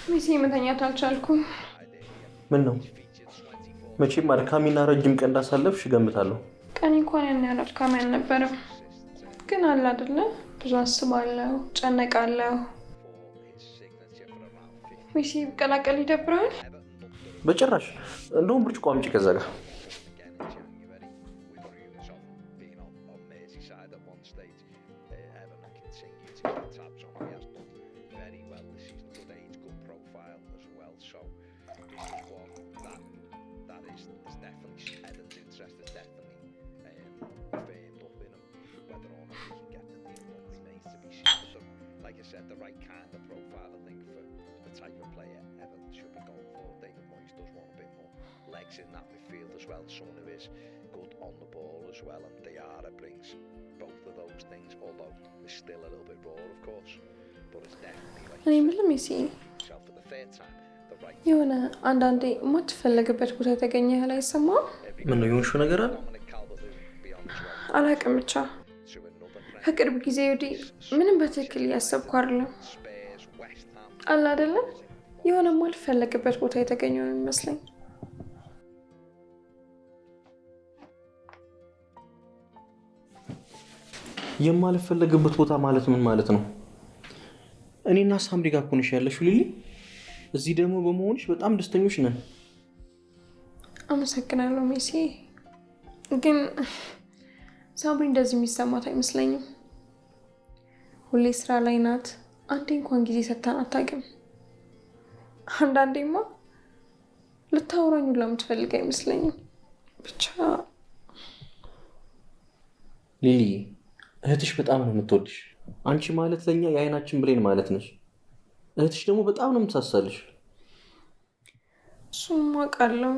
ሚሲ፣ መተኛት አልቻልኩም። ምን ነው? መቼም አድካሚና ረጅም ቀን እንዳሳለፍሽ እገምታለሁ። ቀን እንኳን ያን ያህል አድካሚ አልነበረም፣ ግን አለ አይደለ ብዙ አስባለሁ፣ ጨነቃለሁ። ሚሲ፣ ብቀላቀል ይደብራል? በጭራሽ። እንደውም ብርጭቆ አምጪ ከዛ ጋር። Legs in that midfield as well, someone who is good on the ball as well, and Diarra brings both of those things, although it's still a little bit raw, of course, but it's definitely like እኔ የምልህ ሜሲ፣ himself for the third time, the right የሆነ አንዳንዴ የማትፈለግበት ቦታ የተገኘ ያህል አይሰማም? ምን ነው፣ የሆንሽው ነገር አለ? Dominic Calvert-Lewin beyond as well አላቅም፣ ብቻ to another ከቅርብ ጊዜ ወዲህ ምንም በትክክል እያሰብኩ አይደለም። Spurs, West Ham, አለ አይደለ የሆነ የማልፈለግበት ቦታ የተገኘው ነው የሚመስለኝ። የማልፈለግበት ቦታ ማለት ምን ማለት ነው? እኔና ሳምሪ ጋር እኮ ነሽ ያለሽው ሊሊ። እዚህ ደግሞ በመሆንሽ በጣም ደስተኞች ነን። አመሰግናለሁ ሜሲ፣ ግን ሳምሪ እንደዚህ የሚሰማት አይመስለኝም። ሁሌ ስራ ላይ ናት። አንዴ እንኳን ጊዜ ሰጥታን አታውቅም። አንዳንዴማ ልታወራኝ ሁላ የምትፈልግ አይመስለኝም። ብቻ ሊሊ፣ እህትሽ በጣም ነው የምትወድሽ። አንቺ ማለት ለእኛ የአይናችን ብሌን ማለት ነሽ። እህትሽ ደግሞ በጣም ነው የምትሳሳልሽ። እሱም አውቃለሁ፣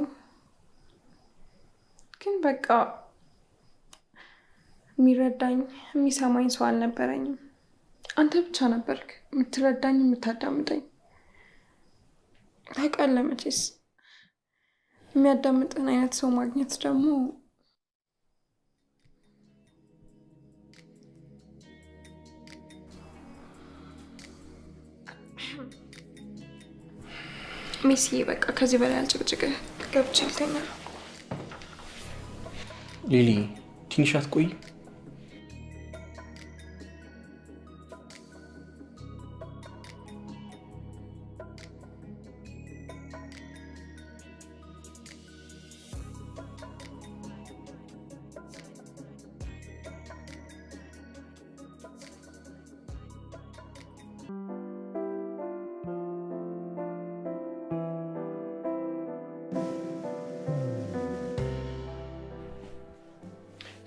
ግን በቃ የሚረዳኝ የሚሰማኝ ሰው አልነበረኝም። አንተ ብቻ ነበርክ የምትረዳኝ፣ የምታዳምጠኝ። ታውቃለህ መቼስ የሚያዳምጥን አይነት ሰው ማግኘት ደግሞ። ሜሲዬ፣ በቃ ከዚህ በላይ አልጨቅጭቅህ፣ ገብቼ ልተኛ። ሊሊ፣ ትንሽ አትቆይ?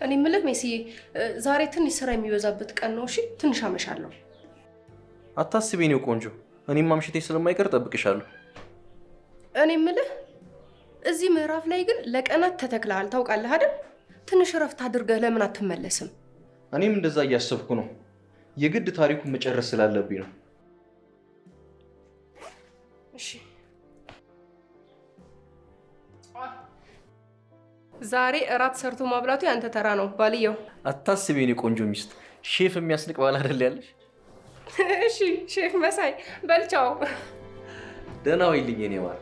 እኔ የምልህ ሜሲዬ፣ ዛሬ ትንሽ ስራ የሚበዛበት ቀን ነው። እሺ፣ ትንሽ አመሻለሁ። አታስቢ የኔ ቆንጆ፣ እኔም ማምሸቴ ስለማይቀር እጠብቅሻለሁ። እኔ የምልህ፣ እዚህ ምዕራፍ ላይ ግን ለቀናት ተተክለሃል፣ ታውቃለህ አይደል? ትንሽ እረፍት አድርገህ ለምን አትመለስም? እኔም እንደዛ እያሰብኩ ነው። የግድ ታሪኩን መጨረስ ስላለብኝ ነው። እሺ። ዛሬ እራት ሰርቶ ማብላቱ ያንተ ተራ ነው ባልየው። አታስቢ የኔ ቆንጆ ሚስት፣ ሼፍ የሚያስንቅ ባል አይደል ያለሽ? እሺ ሼፍ መሳይ፣ በል ቻው። ደህና ዋይልኝ የኔ ማር።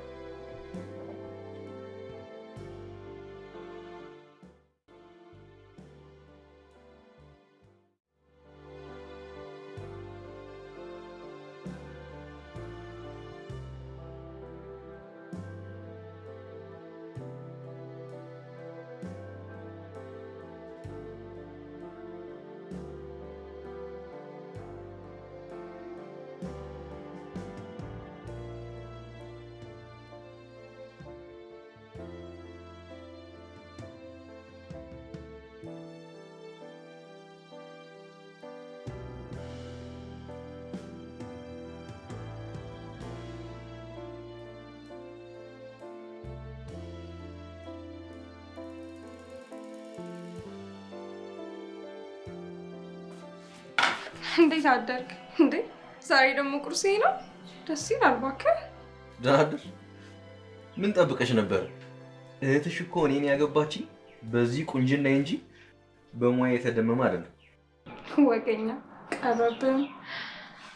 እንዴት አደርክ እንዴ? ዛሬ ደግሞ ቁርሴ ነው። ደስ ይላል እባክህ። ደህና አደርሽ? ምን ጠብቀሽ ነበር? እህትሽ እኮ እኔን ያገባችኝ በዚህ ቁንጅና እንጂ በሙያ የተደመመ አይደለም። ወገኛ ቀረብን።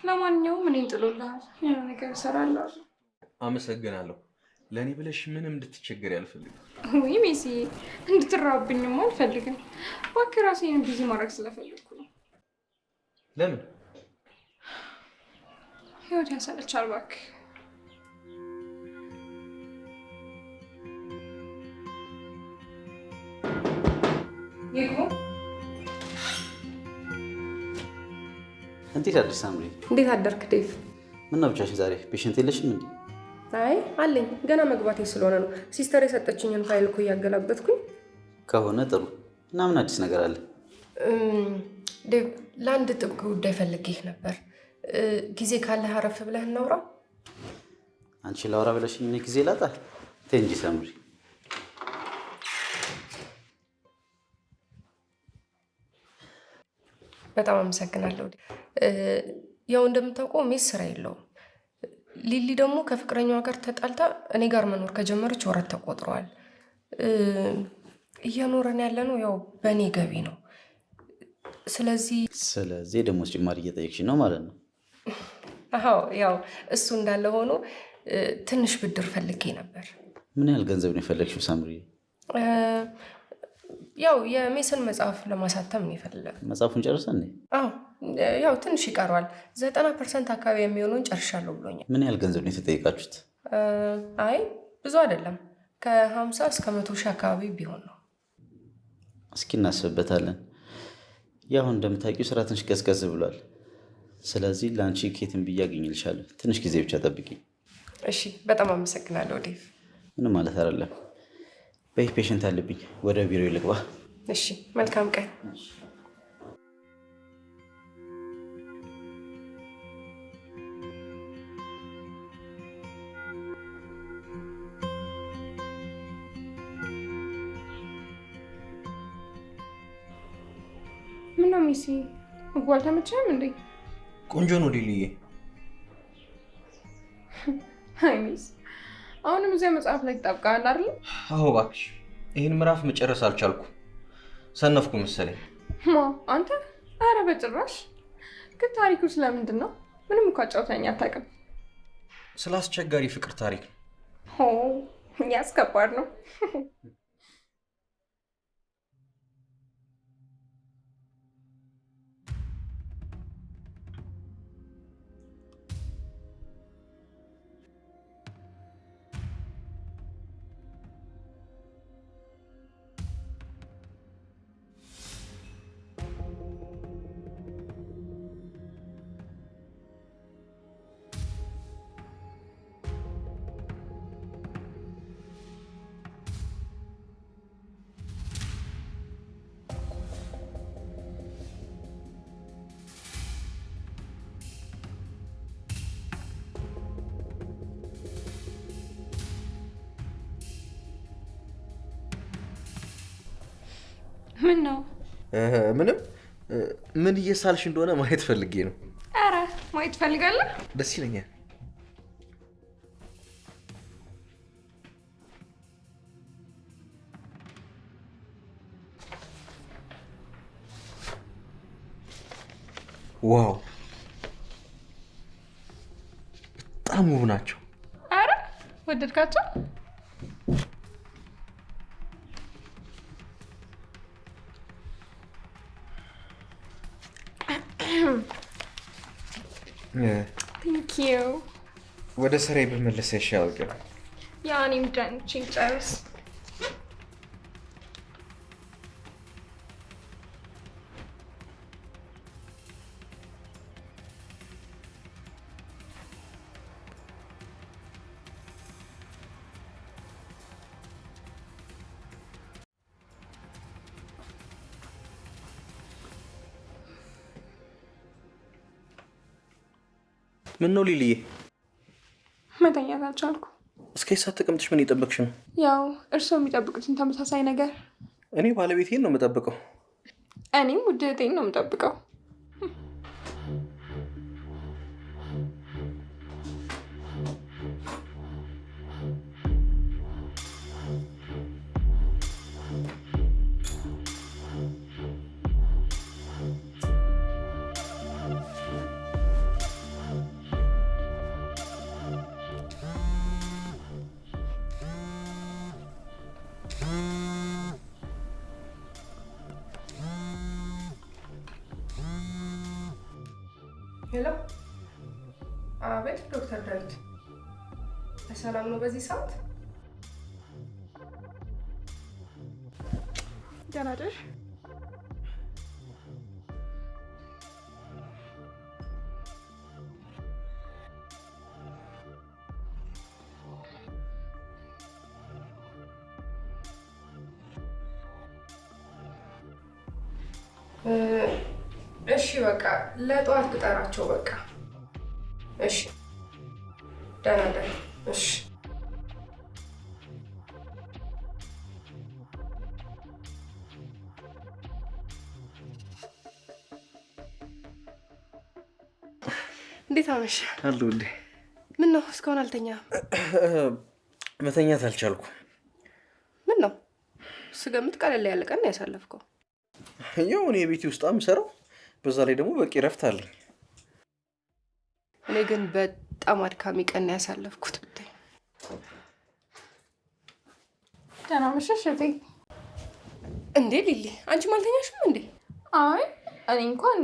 ለማንኛውም እኔን ጥሎልሃል። የሆነ ነገር እሰራለሁ። አመሰግናለሁ። ለእኔ ብለሽ ምንም እንድትቸገሪ አልፈልግም። ውይ ሜሲ፣ እንድትራብኝማ አልፈልግም። እባክህ ራሴን busy ማድረግ ስለፈለግኩ ነው። ለምን? ህይወት ያሰለቻል እባክህ። ይግቡ። እንዴት አደርሽ ሳምሪ? እንዴት አደርክ ዴቭ? ምነው ብቻሽን ዛሬ? Patient የለሽም እንዴ? አይ አለኝ፣ ገና መግባቴ ስለሆነ ነው። ሲስተር የሰጠችኝን ፋይል እኮ እያገላበጥኩኝ። ከሆነ ጥሩ። እና ምን አዲስ ነገር አለ? ዴቭ፣ ለአንድ ጥብቅ ጉዳይ ፈልጌህ ነበር። ጊዜ ካለህ አረፍ ብለህ እናውራ። አንቺ ላውራ ብለሽኝ እኔ ጊዜ ላጣ? ተይ እንጂ ሳምሪ። በጣም አመሰግናለሁ። ያው እንደምታውቀው ሜስ ስራ የለውም። ሊሊ ደግሞ ከፍቅረኛዋ ጋር ተጣልታ እኔ ጋር መኖር ከጀመረች ወራት ተቆጥረዋል። እየኖረን ያለነው ያው በእኔ ገቢ ነው። ስለዚህ ስለዚህ ደሞዝ ጭማሪ እየጠየቅሽ ነው ማለት ነው? አዎ፣ ያው እሱ እንዳለ ሆኖ ትንሽ ብድር ፈልጌ ነበር። ምን ያህል ገንዘብ ነው የፈለግሽው ሳምሪ? ያው የሜስን መጽሐፍ ለማሳተም ነው የፈለግነው። መጽሐፉን ጨርሰ እንዴ? አዎ፣ ያው ትንሽ ይቀረዋል። 90% አካባቢ የሚሆነውን ጨርሻለሁ ብሎኛል። ምን ያህል ገንዘብ ነው የተጠየቃችሁት? አይ ብዙ አይደለም፣ ከ50 እስከ 100 ሺህ አካባቢ ቢሆን ነው። እስኪ እናስብበታለን። ያው እንደምታውቂው ስራ ትንሽ ቀዝቀዝ ብሏል። ስለዚህ ለአንቺ ኬትን ብዬ አገኝልሻለሁ። ትንሽ ጊዜ ብቻ ጠብቂ። እሺ፣ በጣም አመሰግናለሁ ዴቭ። ምንም ማለት አይደለም። በይ patient አለብኝ፣ ወደ ቢሮ ልግባ። እሺ፣ መልካም ቀን። ምነው ሚሲ፣ ምግቡ አልተመቸህም እንዴ? ቆንጆ ነው ሊሊዬ። አይ ሚስ፣ አሁንም እዚያ መጽሐፍ ላይ ትጣብቀሃል አይደል? አዎ እባክሽ፣ ይህን ምዕራፍ መጨረስ አልቻልኩም። ሰነፍኩ መሰለኝ። ማ አንተ? ኧረ በጭራሽ። ግን ታሪኩ ስለምንድን ነው? ምንም እኮ አጫውተኸኝ አታውቅም። ስለ አስቸጋሪ ፍቅር ታሪክ ነው። ሆ ያስከባድ ነው። ምን ነው? ምንም። ምን እየሳልሽ እንደሆነ ማየት ፈልጌ ነው። ኧረ ማየት ፈልጋለህ? ደስ ይለኛል። Wow በጣም ውብ ናቸው። ኧረ ወደድካቸው? Thank you። ወደ ስራዬ ብመለስ ይሻላል ግን። Yeah እኔም ዳንቼን ጨርስ። ምን ነው ሊሊዬ? መተኛት አልቻልኩ። እስከ ሰዓት ተቀምጥሽ ምን እየጠበቅሽ ነው? ያው እርስዎ የሚጠብቁትን ተመሳሳይ ነገር። እኔ ባለቤቴን ነው የምጠብቀው። እኔም ውድ እህቴን ነው የምጠብቀው። Hello። አቤት ዶክተር ዳዊት፣ በሰላም ነው በዚህ ሰዓት? ደህና ደር። እሺ በቃ ለጠዋት ቅጠራቸው። በቃ እሺ፣ ደህና ደር። እሺ። እንዴት አመሸህ? አለሁልህ። ምን ነው እስካሁን አልተኛህም? መተኛት አልቻልኩም። ምን ነው ስገምት ቀለል ያለ ቀን ነው ያሳለፍከው። ያው እኔ ቤቴ ውስጥ የምሰራው፣ በዛ ላይ ደግሞ በቂ እረፍት አለኝ። እኔ ግን በጣም አድካሚ ቀን ነው ያሳለፍኩት። ብታይ። ደህና አመሸሽ እህቴ። እንዴ ሊሊ፣ አንቺም አልተኛሽም እንዴ? አይ እኔ እንኳን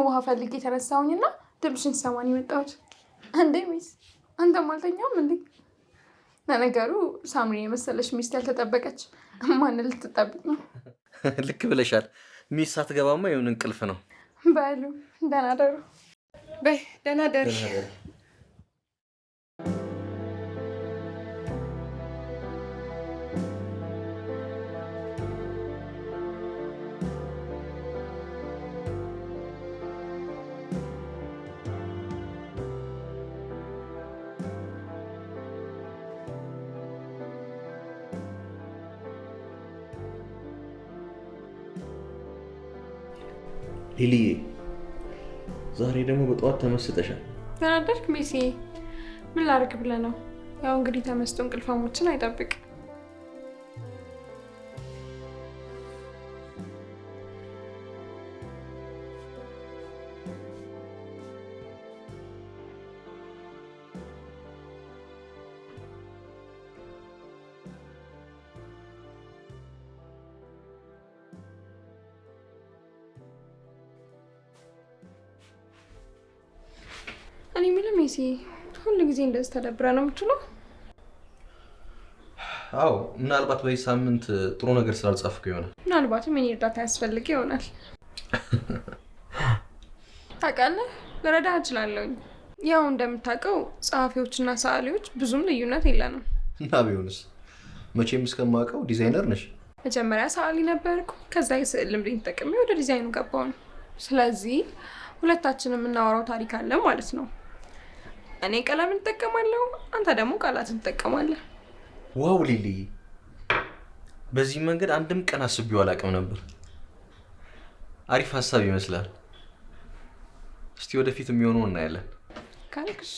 ውሃ ፈልጌ የተነሳሁኝና ድምፅሽን ስሰማ ነው የመጣሁት። እንዴ ሚስ፣ አንተም አልተኛም እንዴ? ለነገሩ ሳምሪን የመሰለች ሚስት ያልተጠበቀች ማንን ልትጠብቅ ነው? ልክ ብለሻል። ሚስት ሳትገባማ የሆነ እንቅልፍ ነው። በሉ ደህና ደሩ። በይ ደህና ደሪ። ሊሊዬ ዛሬ ደግሞ በጠዋት ተመስጠሻል። ደህና አደርክ ሜሲ። ምን ላድርግ ብለህ ነው? ያው እንግዲህ ተመስጦ እንቅልፋሞችን አይጠብቅ። እኔ የምልህ ሜሲ፣ ሁሉ ጊዜ እንደዚህ ተደብረህ ነው የምትውለው? አዎ፣ ምናልባት በዚህ ሳምንት ጥሩ ነገር ስላልጻፍኩ ይሆናል። ምናልባትም የኔ እርዳታ ያስፈልግ ይሆናል። ታውቃለህ፣ ልረዳህ እችላለሁኝ። ያው እንደምታውቀው ጸሐፊዎችና ሰዓሊዎች ብዙም ልዩነት የለንም። እና ቢሆንስ መቼም እስከማውቀው ዲዛይነር ነሽ። መጀመሪያ ሰዓሊ ነበርኩ፣ ከዛ የስዕል ልምዴን ተጠቅሜ ወደ ዲዛይኑ ገባሁ ነው። ስለዚህ ሁለታችንም የምናወራው ታሪክ አለ ማለት ነው። እኔ ቀለም እጠቀማለሁ፣ አንተ ደግሞ ቃላትን ትጠቀማለህ። Wow ሊሊ፣ በዚህ መንገድ አንድም ቀን አስቤው አላውቅም ነበር። አሪፍ ሀሳብ ይመስላል። እስቲ ወደፊት የሚሆነው እናያለን። ካልክሽ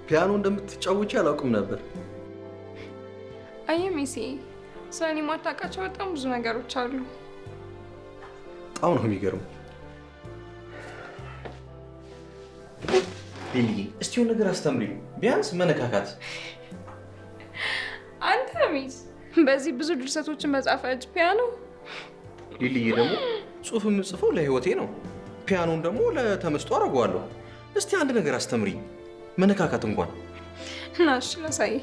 ፒያኖ እንደምትጫወቺ አላውቅም ነበር። አየህ ሜሲ፣ ስለ እኔ የማታውቃቸው በጣም ብዙ ነገሮች አሉ። በጣም ነው የሚገርመው። ሊሊ፣ እስቲ የሆነ ነገር አስተምሪኝ፣ ቢያንስ መነካካት። አንተ ሚስ፣ በዚህ ብዙ ድርሰቶችን መጻፍ እጅ ፒያኖ። ሊሊዬ ደግሞ ጽሁፍ የምጽፈው ለህይወቴ ነው፣ ፒያኖን ደግሞ ለተመስጦ አደርገዋለሁ። እስቲ አንድ ነገር አስተምሪኝ፣ መነካካት እንኳን። እና እሺ ላሳይህ።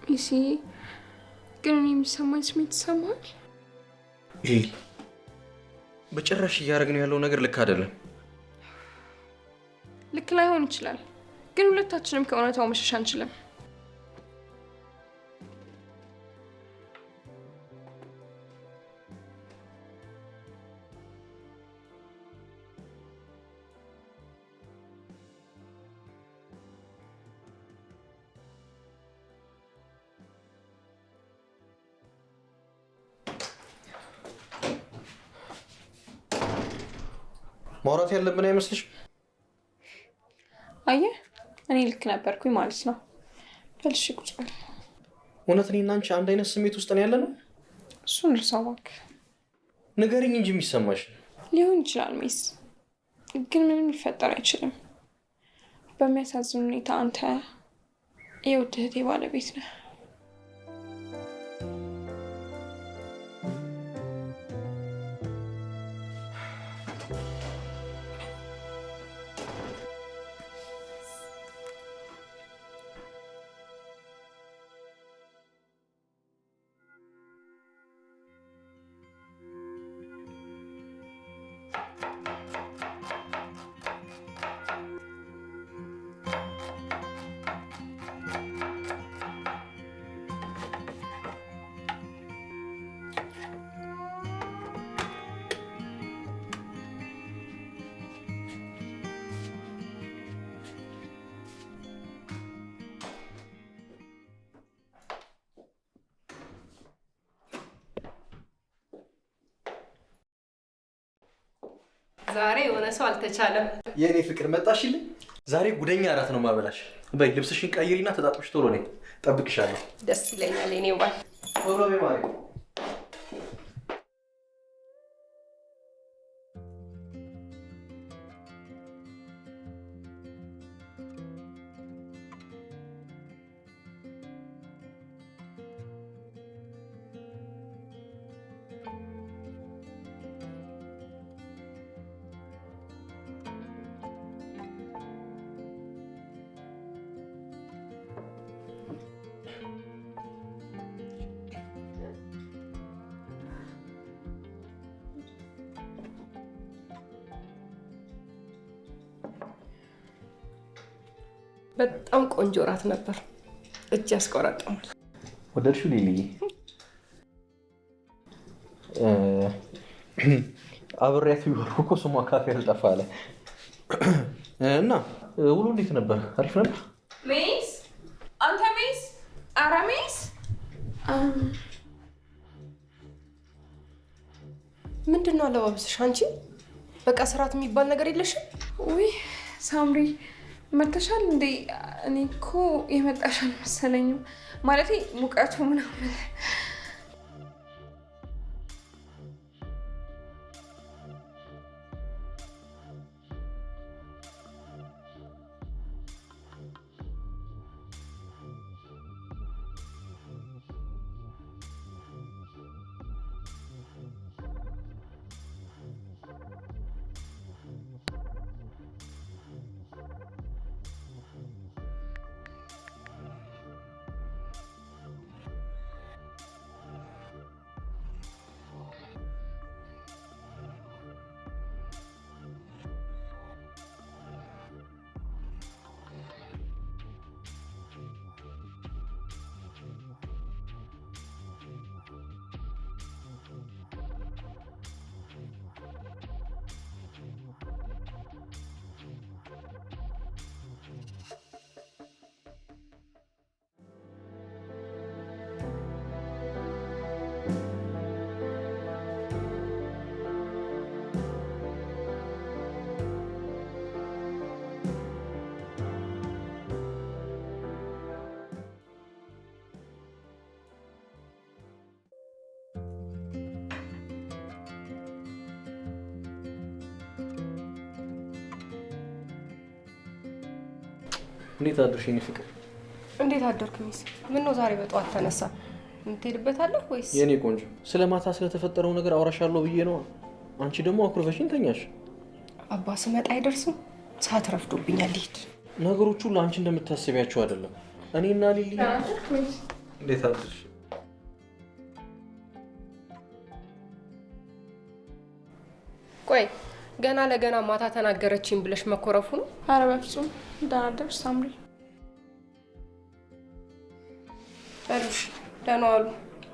ሚሲ፣ ግን እኔ የሚሰማኝ ስሜት ይሰማል። ሊሊ፣ በጭራሽ እያደረግነው ያለው ነገር ልክ አይደለም። ልክ ላይሆን ይችላል፣ ግን ሁለታችንም ከእውነታው መሸሽ አንችልም። ማውራት ያለብን አይመስልሽም? አየህ፣ እኔ ልክ ነበርኩኝ ማለት ነው። በልሽ ቁጭ በል። እውነት እኔና አንቺ አንድ አይነት ስሜት ውስጥ ነው ያለነው? እሱን እርሳው እባክህ። ንገሪኝ እንጂ የሚሰማሽ። ሊሆን ይችላል ሚስ፣ ግን ምንም ሊፈጠር አይችልም። በሚያሳዝን ሁኔታ አንተ የውድ እህቴ ባለቤት ነህ። ዛሬ የሆነ ሰው አልተቻለም። የእኔ ፍቅር መጣሽልኝ። ዛሬ ጉደኛ እራት ነው ማበላሽ። በይ ልብስሽን ቀይሪና ተጣጥበሽ ቶሎ ነይ፣ ጠብቅሻለሁ። ደስ ይለኛል የኔ ባል። ቶሎ በይ ማሪ። በጣም ቆንጆ እራት ነበር። እጅ ያስቆረጥማል። ወደድሽው ሊሊዬ? አብሬያት ቢወርኩ እኮ ስሟ ካፌ አልጠፋ አለ። እና ውሎ እንዴት ነበር? አሪፍ ነበር። ሜስ፣ አንተ ሜስ፣ ኧረ ሜስ፣ ምንድን ነው አለባበስሽ? አንቺ በቃ ስርዓት የሚባል ነገር የለሽም። ውይ ሳምሪ መተሻል እንዴ? እኔ እኮ የመጣሽ አልመሰለኝም። ማለቴ ሙቀቱ ምናምን። እንዴት አደርሽ የኔ ፍቅር? እንዴት አደርክ ሚስ? ምነው ዛሬ በጠዋት ተነሳ? የምትሄድበት አለ ወይስ? የኔ ቆንጆ ስለ ማታ ስለተፈጠረው ነገር አውራሻለሁ ብዬ ነዋ። አንቺ ደግሞ አኩርፈሽኝ ተኛሽ። አባ ስመጣ አይደርስም፣ ሰዓት ረፍዶብኛል። ልሂድ። ነገሮቹ ሁሉ አንቺ እንደምታስቢያቸው አይደለም። እኔና ሊሊ እንዴት አደርሽ? ቆይ ገና ለገና ማታ ተናገረችኝ ብለሽ መኮረፉ ነው? ኧረ በፍጹም። ደህና አደርሽ ሳምሪ። በሉሽ ደህና ዋሉ።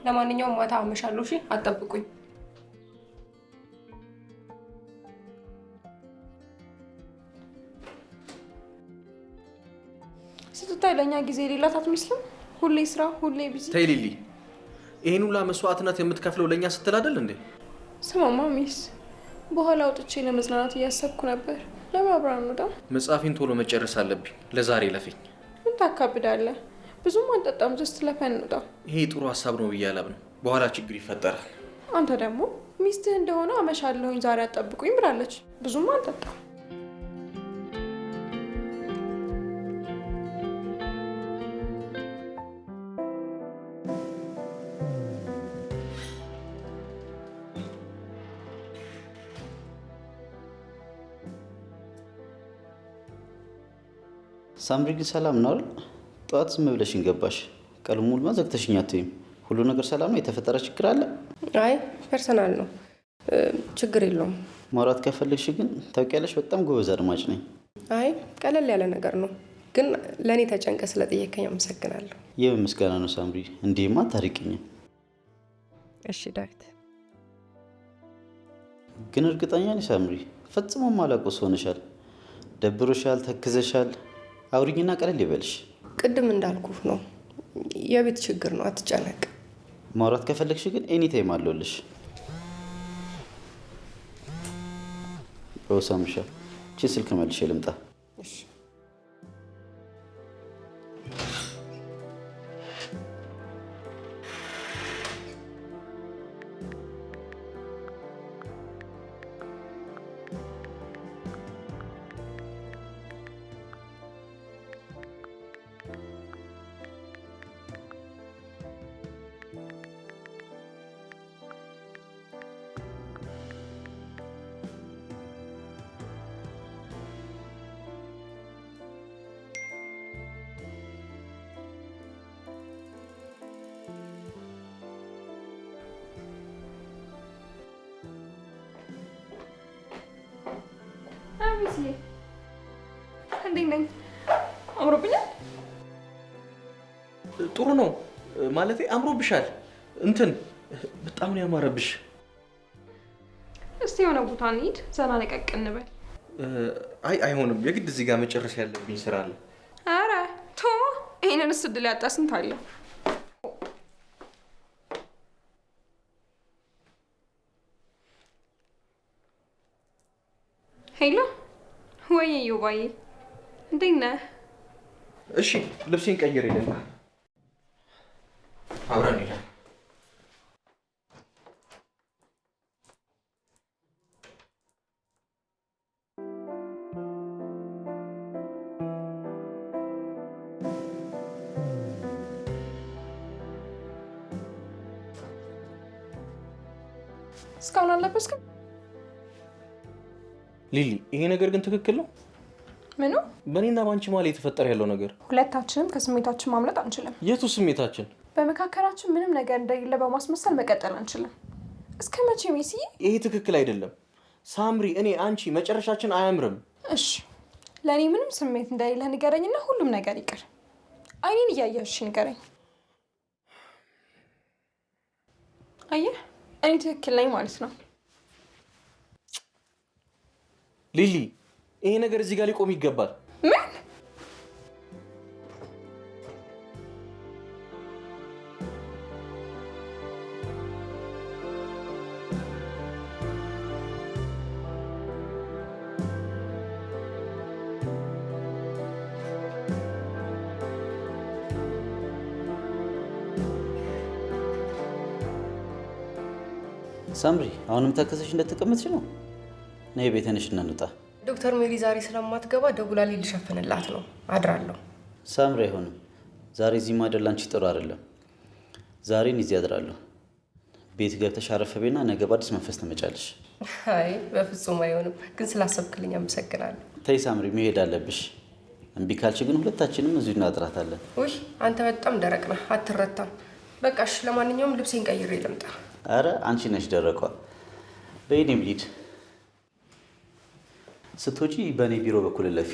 ለማንኛውም ማታ አመሻለሁ። እሺ አትጠብቁኝ። ስትታይ ለእኛ ጊዜ የሌላት አትመስልም። ሁሌ ስራ፣ ሁሌ busy። ተይ ሊሊ፣ ይሄን ሁላ መስዋዕትነት የምትከፍለው ለእኛ ስትል አይደል እንዴ? ስማማ ሚስ፣ በኋላ ወጥቼ ለመዝናናት እያሰብኩ ነበር። ለምን አብረን አንወጣም? መጽሐፌን ቶሎ መጨረስ አለብኝ። ለዛሬ ለፈኝ። ምን ታካብዳለህ? ብዙም አንጠጣም። just ለ fun እንውጣ። ይሄ ጥሩ ሀሳብ ነው ብዬ አላምንም። በኋላ ችግር ይፈጠራል። አንተ ደግሞ ሚስትህ እንደሆነ አመሻለሁኝ ዛሬ አጠብቁኝ ብላለች። ብዙም አንጠጣም። ሳምሪ ግን ሰላም ነው አይደል? ጠዋት ዝም ብለሽኝ ገባሽ። ቀኑን ሙሉ ዘግተሽኝ አትይም። ሁሉ ነገር ሰላም ነው? የተፈጠረ ችግር አለ? አይ personal ነው፣ ችግር የለውም። ማውራት ከፈለግሽ ግን ታውቂያለሽ፣ በጣም ጎበዝ አድማጭ ነኝ። አይ ቀለል ያለ ነገር ነው፣ ግን ለእኔ ተጨንቀ ስለጠየከኝ አመሰግናለሁ። የምን ምስጋና ነው ሳምሪ? እንዲህማ አታርቂኝም። እሺ ዳዊት። ግን እርግጠኛ ነኝ ሳምሪ፣ ፈጽሞ ማላውቀው ሰው ሆነሻል። ደብሮሻል፣ ተክዘሻል። አውሪኝና ቀለል ይበልሽ። ቅድም እንዳልኩህ ነው፣ የቤት ችግር ነው፣ አትጨነቅ። ማውራት ከፈለግሽ ግን anytime አለሁልሽ። ሳምሻ፣ እቺ ስልክ መልሼ ልምጣ። እሺ። እንዴት ነኝ? አምሮብኛል? ጥሩ ነው ማለቴ አምሮብሻል። እንትን በጣም ነው ያማረብሽ። እስቲ የሆነ ቦታ እንሂድ፣ ዘና ለቀቅ እንበል። አይ አይሆንም፣ የግድ እዚህ ጋር መጨረስ ያለብኝ ስራ አለ። ኧረ ቶ ይሄንንስ እድል ያጣ ስንት አለ። Hello፣ ወይ ዮባዬ፣ እንዴት ነህ? እሺ ልብሴን ቀይሬ ልምጣ፣ አብረን እንሄዳለን። እስካሁን አልለበስክም? ሊሊ፣ ይሄ ነገር ግን ትክክል ነው? ምኑ? በእኔና በአንቺ መሀል የተፈጠረ ያለው ነገር። ሁለታችንም ከስሜታችን ማምለጥ አንችልም። የቱ ስሜታችን? በመካከላችን ምንም ነገር እንደሌለ በማስመሰል መቀጠል አንችልም። እስከ መቼ ሜሲ? ይሄ ትክክል አይደለም ሳምሪ። እኔ አንቺ መጨረሻችን አያምርም። እሺ ለእኔ ምንም ስሜት እንደሌለ ንገረኝና ሁሉም ነገር ይቅር። አይኔን እያየሽ ንገረኝ። አየህ፣ እኔ ትክክል ነኝ ማለት ነው። ሊሊ፣ ይሄ ነገር እዚህ ጋር ሊቆም ይገባል። ምን? ሳምሪ፣ አሁንም ተከሰሽ እንደተቀመጥሽ ነው? ነይ ቤተንሽ እንውጣ። ዶክተር ሜሪ ዛሬ ስለማትገባ ደውላ ልሸፍንላት ነው። አድራለሁ። ሳምሪ፣ አይሆንም። ዛሬ እዚህ ማደር ላንቺ ጥሩ አይደለም። ዛሬን እዚህ አድራለሁ። ቤት ገብተሽ አረፍ በይና ነገ በአዲስ መንፈስ ትመጫለሽ። አይ በፍጹም አይሆንም። ግን ስላሰብክልኝ አመሰግናለሁ። ተይ ሳምሪ፣ መሄድ አለብሽ። እምቢ ካልሽ ግን ሁለታችንም እዚሁ እናድራታለን። ውይ አንተ በጣም ደረቅ ነህ፣ አትረታም። በቃ እሺ፣ ለማንኛውም ልብሴን ቀይሬ ልምጣ። አረ አንቺ ነሽ ደረቋ። በይ እኔም ልሂድ። ስትወጪ በእኔ ቢሮ በኩል እለፊ።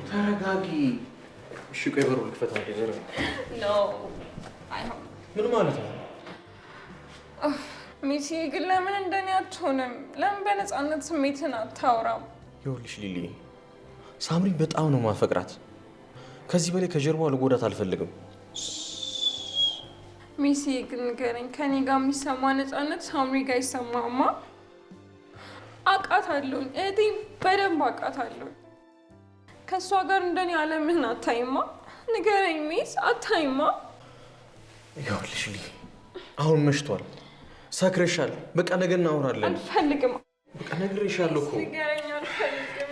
ተረጋጊ። እሺ ቆይ በሩን ልክፈት። No አይሆንም። ምን ማለት ነው? ሚሲ ግን ለምን እንደኔ አትሆንም? ለምን በነፃነት ስሜትን አታወራም? ይኸውልሽ ሊሊ፣ ሳምሪን በጣም ነው ማፈቅራት። ከዚህ በላይ ከጀርባዋ ልጎዳት አልፈልግም። ሚሲ ግን ንገረኝ፣ ከኔ ጋር የሚሰማ ነፃነት ሳምሪ ጋር ይሰማማ? አውቃታለሁኝ፣ እህቴን በደንብ አውቃታለሁኝ። ከእሷ ጋር እንደኔ አለምህን አታይማ? ንገረኝ ሚስ፣ አታይማ? ይኸውልሽ ሊሊ፣ አሁን መሽቷል፣ ሰክረሻል። በቃ ነገ እናወራለን። አልፈልግም። በቃ ነግሬሻለሁ እኮ። ንገረኝ፣ አልፈልግም።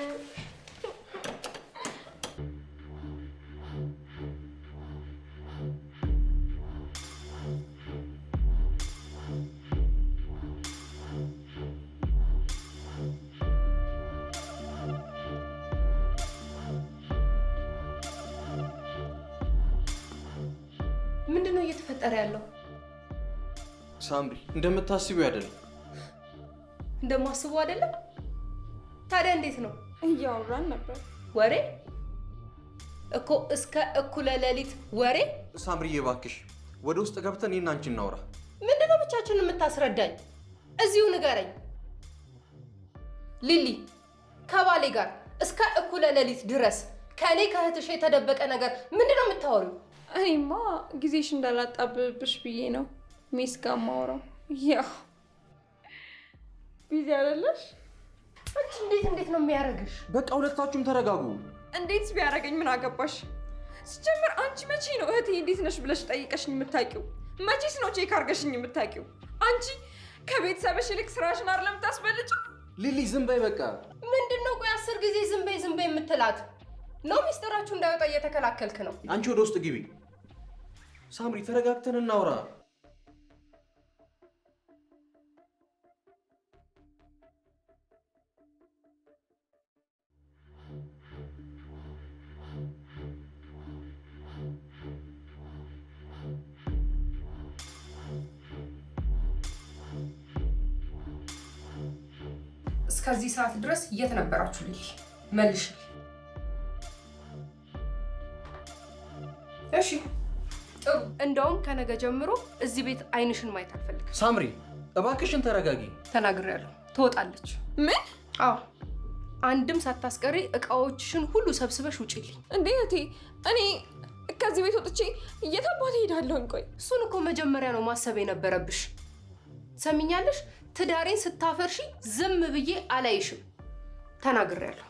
ምንድነው እየተፈጠረ ያለው? ሳምሪ እንደምታስቢው አይደለም። እንደማስበው አይደለም? ታዲያ እንዴት ነው? እያወራን ነበር። ወሬ እኮ እስከ እኩለ ሌሊት ወሬ። ሳምሪዬ እባክሽ ወደ ውስጥ ገብተን እኔና አንቺ እናውራ። ምንድነው ብቻችንን የምታስረዳኝ? እዚሁ ንገረኝ። ሊሊ ከባሌ ጋር እስከ እኩለ ሌሊት ድረስ ከእኔ ከእህትሽ የተደበቀ ነገር ምንድነው የምታወሪው? እኔማ ጊዜሽ እንዳላጣብብሽ ብዬ ነው ሚስ ጋር የማወራው። ያው busy አይደለሽ? አንቺ እንዴት እንዴት ነው የሚያደርግሽ? በቃ ሁለታችሁም ተረጋጉ። እንዴት ቢያደርገኝ ምን አገባሽ? ሲጀምር አንቺ መቼ ነው እህቴ እንዴት ነሽ ብለሽ ጠይቀሽኝ የምታውቂው? መቼስ ነው check አድርገሽኝ የምታውቂው? አንቺ ከቤተሰብሽ ይልቅ ስራሽን አይደለም የምታስበልጪው? ሊሊ ዝም በይ በቃ። ምንድነው ቆይ 10 ጊዜ ዝም በይ ዝም በይ የምትላት? ነው ሚስጥራችሁ እንዳይወጣ እየተከላከልክ ነው። አንቺ ወደ ውስጥ ግቢ። ሳምሪ ተረጋግተን እናውራ። እስከዚህ ሰዓት ድረስ የት ነበራችሁ? ሊሊ መልሽልኝ። እሺ ጥሩ። እንደውም ከነገ ጀምሮ እዚህ ቤት አይንሽን ማየት አልፈልግም። ሳምሪ እባክሽን ተረጋጊ። ተናግሬያለሁ። ትወጣለች። ምን? አዎ፣ አንድም ሳታስቀሪ እቃዎችሽን ሁሉ ሰብስበሽ ውጪልኝ። እንዴ እህቴ፣ እኔ ከዚህ ቤት ወጥቼ የት አባቴ እሄዳለሁኝ? ቆይ እሱን እኮ መጀመሪያ ነው ማሰብ የነበረብሽ። ሰሚኛለሽ? ትዳሬን ስታፈርሺ ዝም ብዬ አላይሽም። ተናግሬያለሁ።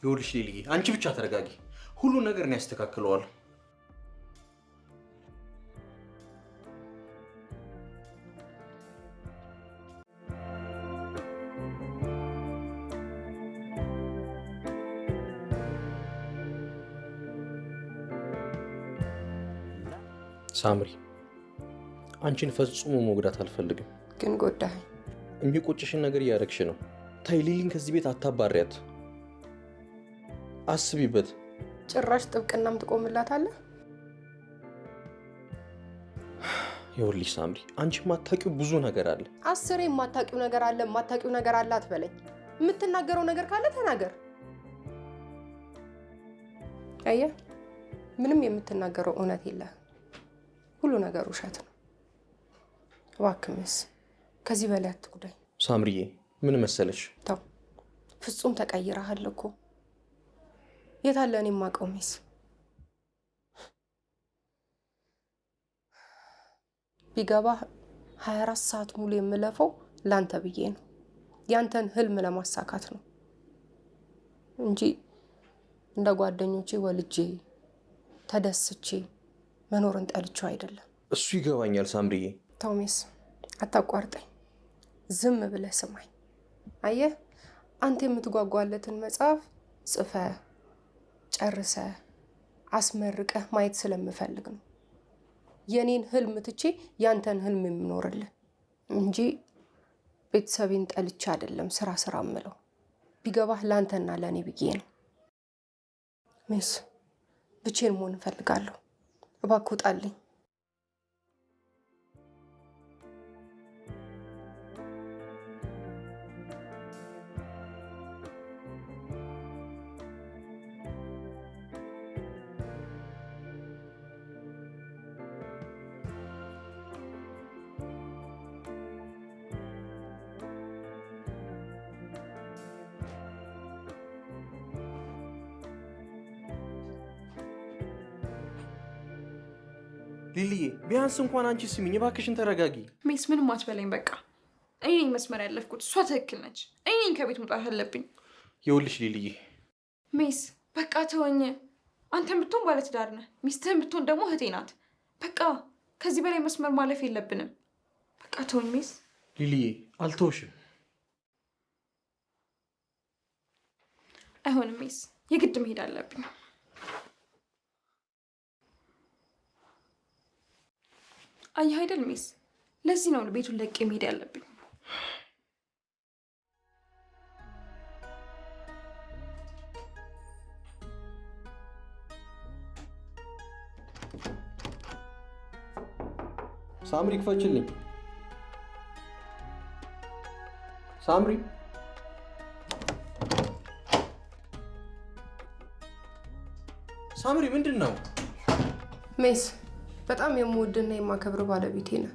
ይኸውልሽ ሊሊዬ፣ አንቺ ብቻ ተረጋጊ። ሁሉ ነገር እኔ ያስተካክለዋለሁ። ሳምሪ፣ አንቺን ፈጽሞ መጉዳት አልፈልግም። ግን ጎዳኸኝ። የሚቆጭሽን ነገር እያደረግሽ ነው። ተይ ሊሊን ከዚህ ቤት አታባሪያት። አስቢበት። ጭራሽ ጥብቅናም ትቆምላታለህ? ይኸውልሽ ሳምሪ፣ አንቺ የማታውቂው ብዙ ነገር አለ። አስሬ የማታውቂው ነገር አለ፣ የማታውቂው ነገር አለ አትበለኝ። የምትናገረው ነገር ካለ ተናገር። አየህ፣ ምንም የምትናገረው እውነት የለህም። ሁሉ ነገር ውሸት ነው። እባክህ ሚስ፣ ከዚህ በላይ አትጉዳኝ። ሳምሪዬ፣ ምን መሰለሽ፣ ተው፣ ፍጹም ተቀይረሃል እኮ። የት አለ እኔ የማውቀው ሚስ? ቢገባህ 24 ሰዓት ሙሉ የምለፈው ላንተ ብዬ ነው። ያንተን ህልም ለማሳካት ነው እንጂ እንደ ጓደኞቼ ወልጄ ተደስቼ መኖርን ጠልቼው አይደለም። እሱ ይገባኛል ሳምሪዬ። ተው ሚስ፣ አታቋርጠኝ። ዝም ብለህ ስማኝ። አየህ፣ አንተ የምትጓጓለትን መጽሐፍ ጽፈህ ጨርሰህ አስመርቀህ ማየት ስለምፈልግ ነው የኔን ህልም ትቼ ያንተን ህልም የምኖርልህ እንጂ ቤተሰቤን ጠልቼ አይደለም ስራ ስራ እምለው። ቢገባህ ለአንተና ለእኔ ብዬ ነው። ሚስ፣ ብቻዬን መሆን እፈልጋለሁ። እባክህ ውጣልኝ። ሊሊዬ፣ ቢያንስ እንኳን አንቺ ስሚኝ እባክሽን፣ ተረጋጊ። ሚስ፣ ምንም አትበለኝ። በቃ እኔ ነኝ መስመር ያለፍኩት፣ እሷ ትክክል ነች። እኔ ነኝ ከቤት መውጣት አለብኝ። ይኸውልሽ ሊሊዬ። ሚስ፣ በቃ ተወኝ። አንተም ብትሆን ባለትዳር ነህ፣ ሚስትህም ብትሆን ደግሞ እህቴ ናት። በቃ ከዚህ በላይ መስመር ማለፍ የለብንም። በቃ ተወኝ ሚስ። ሊሊዬ፣ አልተውሽም። አይሆንም ሚስ፣ የግድ መሄድ አለብኝ። አየህ አይደል ሚስ፣ ለዚህ ነው ቤቱን ለቄ መሄድ ያለብኝ። ሳምሪ ክፈችልኝ። ሳምሪ፣ ሳምሪ፣ ምንድን ነው? ሚስ፣ በጣም የምወድና የማከብር ባለቤቴ ነህ።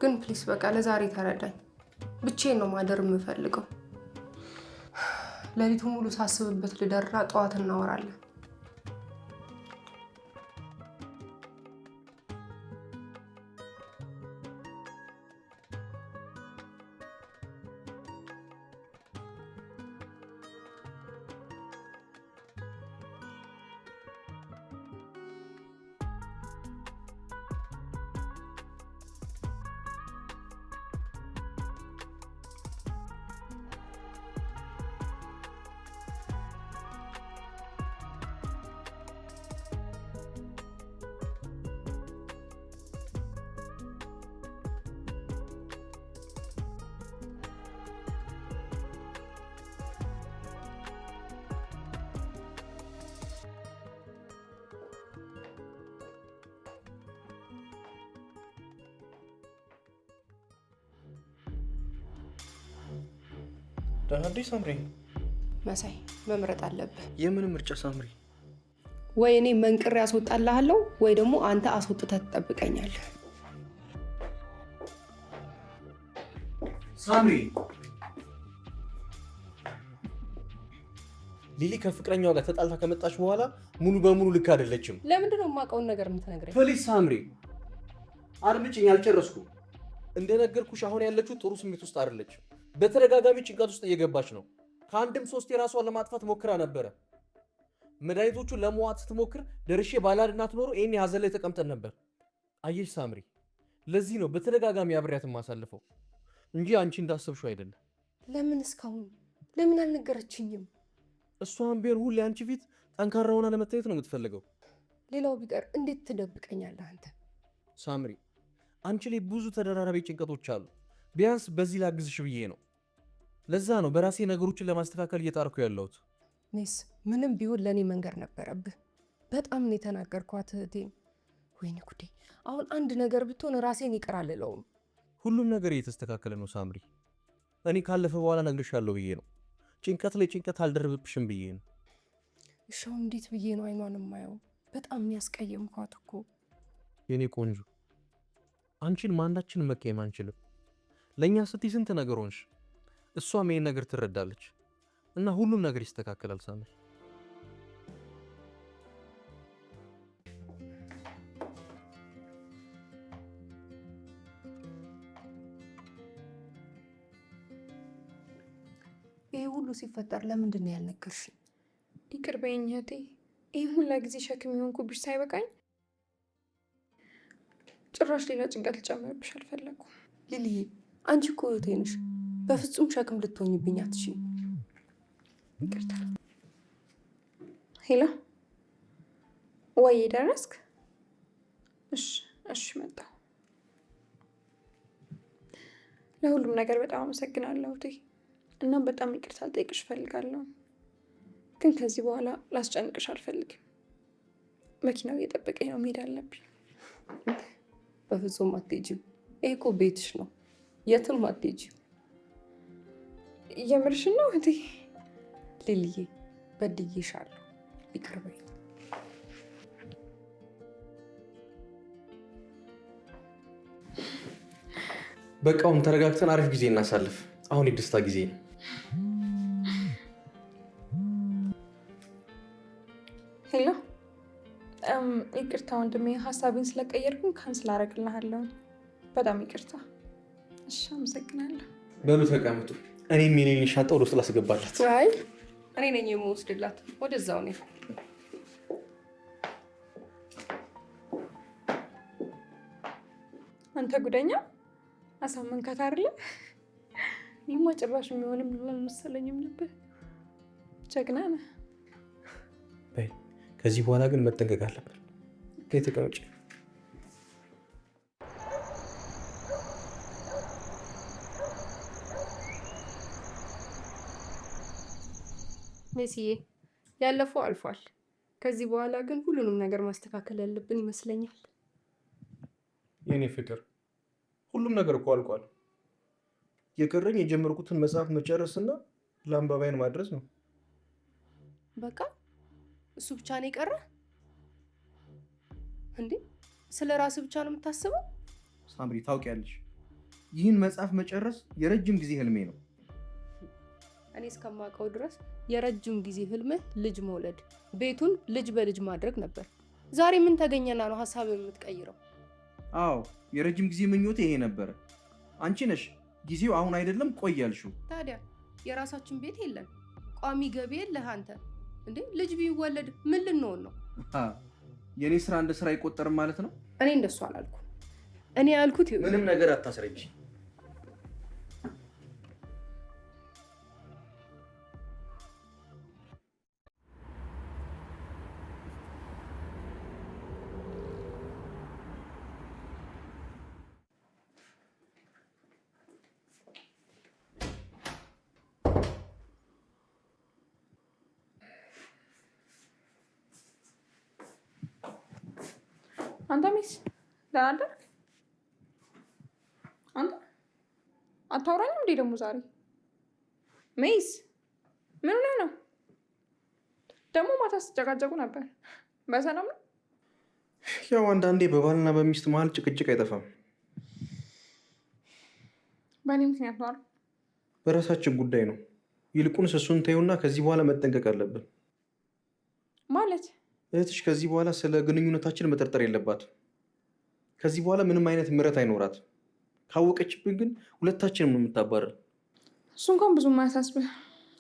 ግን please በቃ ለዛሬ ተረዳኝ። ብቻዬን ነው ማደር የምፈልገው። ሌሊቱ ሙሉ ሳስብበት ልደራ፣ ጠዋት እናወራለን። ደህና አደርሽ ሳምሪ? መሳይ፣ መምረጥ አለብህ። የምን ምርጫ ሳምሪ? ወይ እኔ መንቅሬ አስወጣልሃለሁ ወይ ደግሞ አንተ አስወጥተህ ትጠብቀኛለህ። ሳምሪ፣ ሊሊ ከፍቅረኛዋ ጋር ተጣልታ ከመጣች በኋላ ሙሉ በሙሉ ልክ አይደለችም። ለምንድን ነው የማውቀውን ነገር የምትነግረኝ? Please ሳምሪ አድምጪኝ፣ አልጨረስኩም። እንደነገርኩሽ አሁን ያለችው ጥሩ ስሜት ውስጥ አይደለችም። በተደጋጋሚ ጭንቀት ውስጥ እየገባች ነው። ከአንድም ሶስት የራሷን ለማጥፋት ሞክራ ነበረ። መድኃኒቶቹን ለመዋጥ ስትሞክር ደርሼ ባላድናት ኖሮ ይሄን ሀዘን ላይ ተቀምጠን ነበር። አየሽ ሳምሪ፣ ለዚህ ነው በተደጋጋሚ አብሬያት የማሳልፈው እንጂ አንቺ እንዳሰብሽው አይደለም። ለምን እስካሁን ለምን አልነገረችኝም? እሷን ቢሆን ሁሌ አንቺ ፊት ጠንካራ ሆና ለመታየት ነው የምትፈልገው። ሌላው ቢቀር እንዴት ትደብቀኛለህ አንተ? ሳምሪ፣ አንቺ ላይ ብዙ ተደራራቢ ጭንቀቶች አሉ። ቢያንስ በዚህ ላግዝሽ ብዬ ነው። ለዛ ነው በራሴ ነገሮችን ለማስተካከል እየጣርኩ ያለሁት። ሜስ፣ ምንም ቢሆን ለእኔ መንገር ነበረብህ። በጣም ነው የተናገርኳት እህቴን። ወይኔ ጉዴ! አሁን አንድ ነገር ብትሆን ራሴን ይቅር አልለውም። ሁሉም ነገር እየተስተካከለ ነው ሳምሪ። እኔ ካለፈ በኋላ እነግርሻለሁ ብዬ ነው። ጭንቀት ላይ ጭንቀት አልደርብብሽም ብዬ ነው። እሺ አሁን እንዴት ብዬ ነው አይኗን የማየው? በጣም ነው ያስቀየምኳት እኮ። የኔ ቆንጆ፣ አንቺን ማንዳችን መቀየም አንችልም። ለእኛ ስትይ ስንት ነገር ሆንሽ። እሷም ይሄን ነገር ትረዳለች እና ሁሉም ነገር ይስተካከላል ሳምሪ። ይሄ ሁሉ ሲፈጠር ለምንድን ነው ያልነገርሽኝ? ይቅር በይኝ እህቴ። ይህን ሁላ ጊዜ ሸክም የሆንኩብሽ ሳይበቃኝ ጭራሽ ሌላ ጭንቀት ልጨምርብሽ አልፈለኩም። ሊሊዬ፣ አንቺ እኮ እህቴ ነሽ። በፍጹም ሸክም ልትሆኝብኝ አትችይም። ይቅርታ። Hello፣ ወይ ደረስክ? እሺ እሺ፣ መጣሁ። ለሁሉም ነገር በጣም አመሰግናለሁ እህቴ። እናም በጣም ይቅርታ ልጠይቅሽ እፈልጋለሁ። ግን ከዚህ በኋላ ላስጨንቅሽ አልፈልግም። መኪናው እየጠበቀኝ ነው፣ መሄድ አለብኝ። በፍጹም አትሄጂም። ይሄ እኮ ቤትሽ ነው፣ የትም አትሄጂም። የምርሽን ነው እህቴ? ሊሊዬ፣ በድዬሻለሁ፣ ይቅር በይኝ። በቃውም ተረጋግተን አሪፍ ጊዜ እናሳልፍ። አሁን የደስታ ጊዜ ነው። Hello፣ ይቅርታ ወንድሜ፣ ሀሳቤን ስለቀየርኩኝ cancel አደርግልሃለሁ። በጣም ይቅርታ። እሺ፣ አመሰግናለሁ። በሉ ተቀምጡ። እኔም የኔን ሻንጣ ወደ ውስጥ ላስገባላት። አይ እኔ ነኝ የምወስድላት። ወደዛው ነው። አንተ ጉደኛ አሳመንካት አይደለ? እኔማ ጭራሽ የሚሆንም አልመሰለኝም ነበር። ጀግና ነህ። በይ ከዚህ በኋላ ግን መጠንቀቅ አለብን። ተቀመጪ። ሜሲዬ፣ ያለፈው አልፏል። ከዚህ በኋላ ግን ሁሉንም ነገር ማስተካከል ያለብን ይመስለኛል። የኔ ፍቅር፣ ሁሉም ነገር እኮ አልቋል። የቀረኝ የጀመርኩትን መጽሐፍ መጨረስና ለአንባባይን ማድረስ ነው። በቃ እሱ ብቻ ነው የቀረ እንዴ? ስለ ራስህ ብቻ ነው የምታስበው? ሳምሪ ታውቂያለሽ፣ ይህን መጽሐፍ መጨረስ የረጅም ጊዜ ህልሜ ነው። እኔ እስከማውቀው ድረስ የረጅም ጊዜ ህልምህ ልጅ መውለድ፣ ቤቱን ልጅ በልጅ ማድረግ ነበር። ዛሬ ምን ተገኘና ነው ሀሳብ የምትቀይረው? አዎ የረጅም ጊዜ ምኞቴ ይሄ ነበረ። አንቺ ነሽ ጊዜው አሁን አይደለም ቆይ ያልሽው። ታዲያ የራሳችን ቤት የለን፣ ቋሚ ገቢ የለህ አንተ። እንዴ ልጅ ቢወለድ ምን ልንሆን ነው? የእኔ ስራ እንደ ስራ አይቆጠርም ማለት ነው? እኔ እንደሱ አላልኩም። እኔ ያልኩት ምንም ነገር አታስረጅ። አንተ ሚስ ደህና አደርክ? አንተ አታወራኝም እንዴ ደግሞ ዛሬ? ሚስ ምን ሆነህ ነው ደግሞ? ማታ ስትጨቃጨቁ ነበር። በሰላም ነው? ያው አንዳንዴ በባልና በሚስት መሀል ጭቅጭቅ አይጠፋም። በእኔ ምክንያት ነው አይደል? በራሳችን ጉዳይ ነው። ይልቁንስ እሱን ተይውና ከዚህ በኋላ መጠንቀቅ አለብን። ማለት እህትሽ ከዚህ በኋላ ስለ ግንኙነታችን መጠርጠር የለባትም። ከዚህ በኋላ ምንም አይነት ምሕረት አይኖራትም። ካወቀችብን ግን ሁለታችንም ነው የምታባረር። እሱ እንኳን ብዙ ማያሳስብህ፣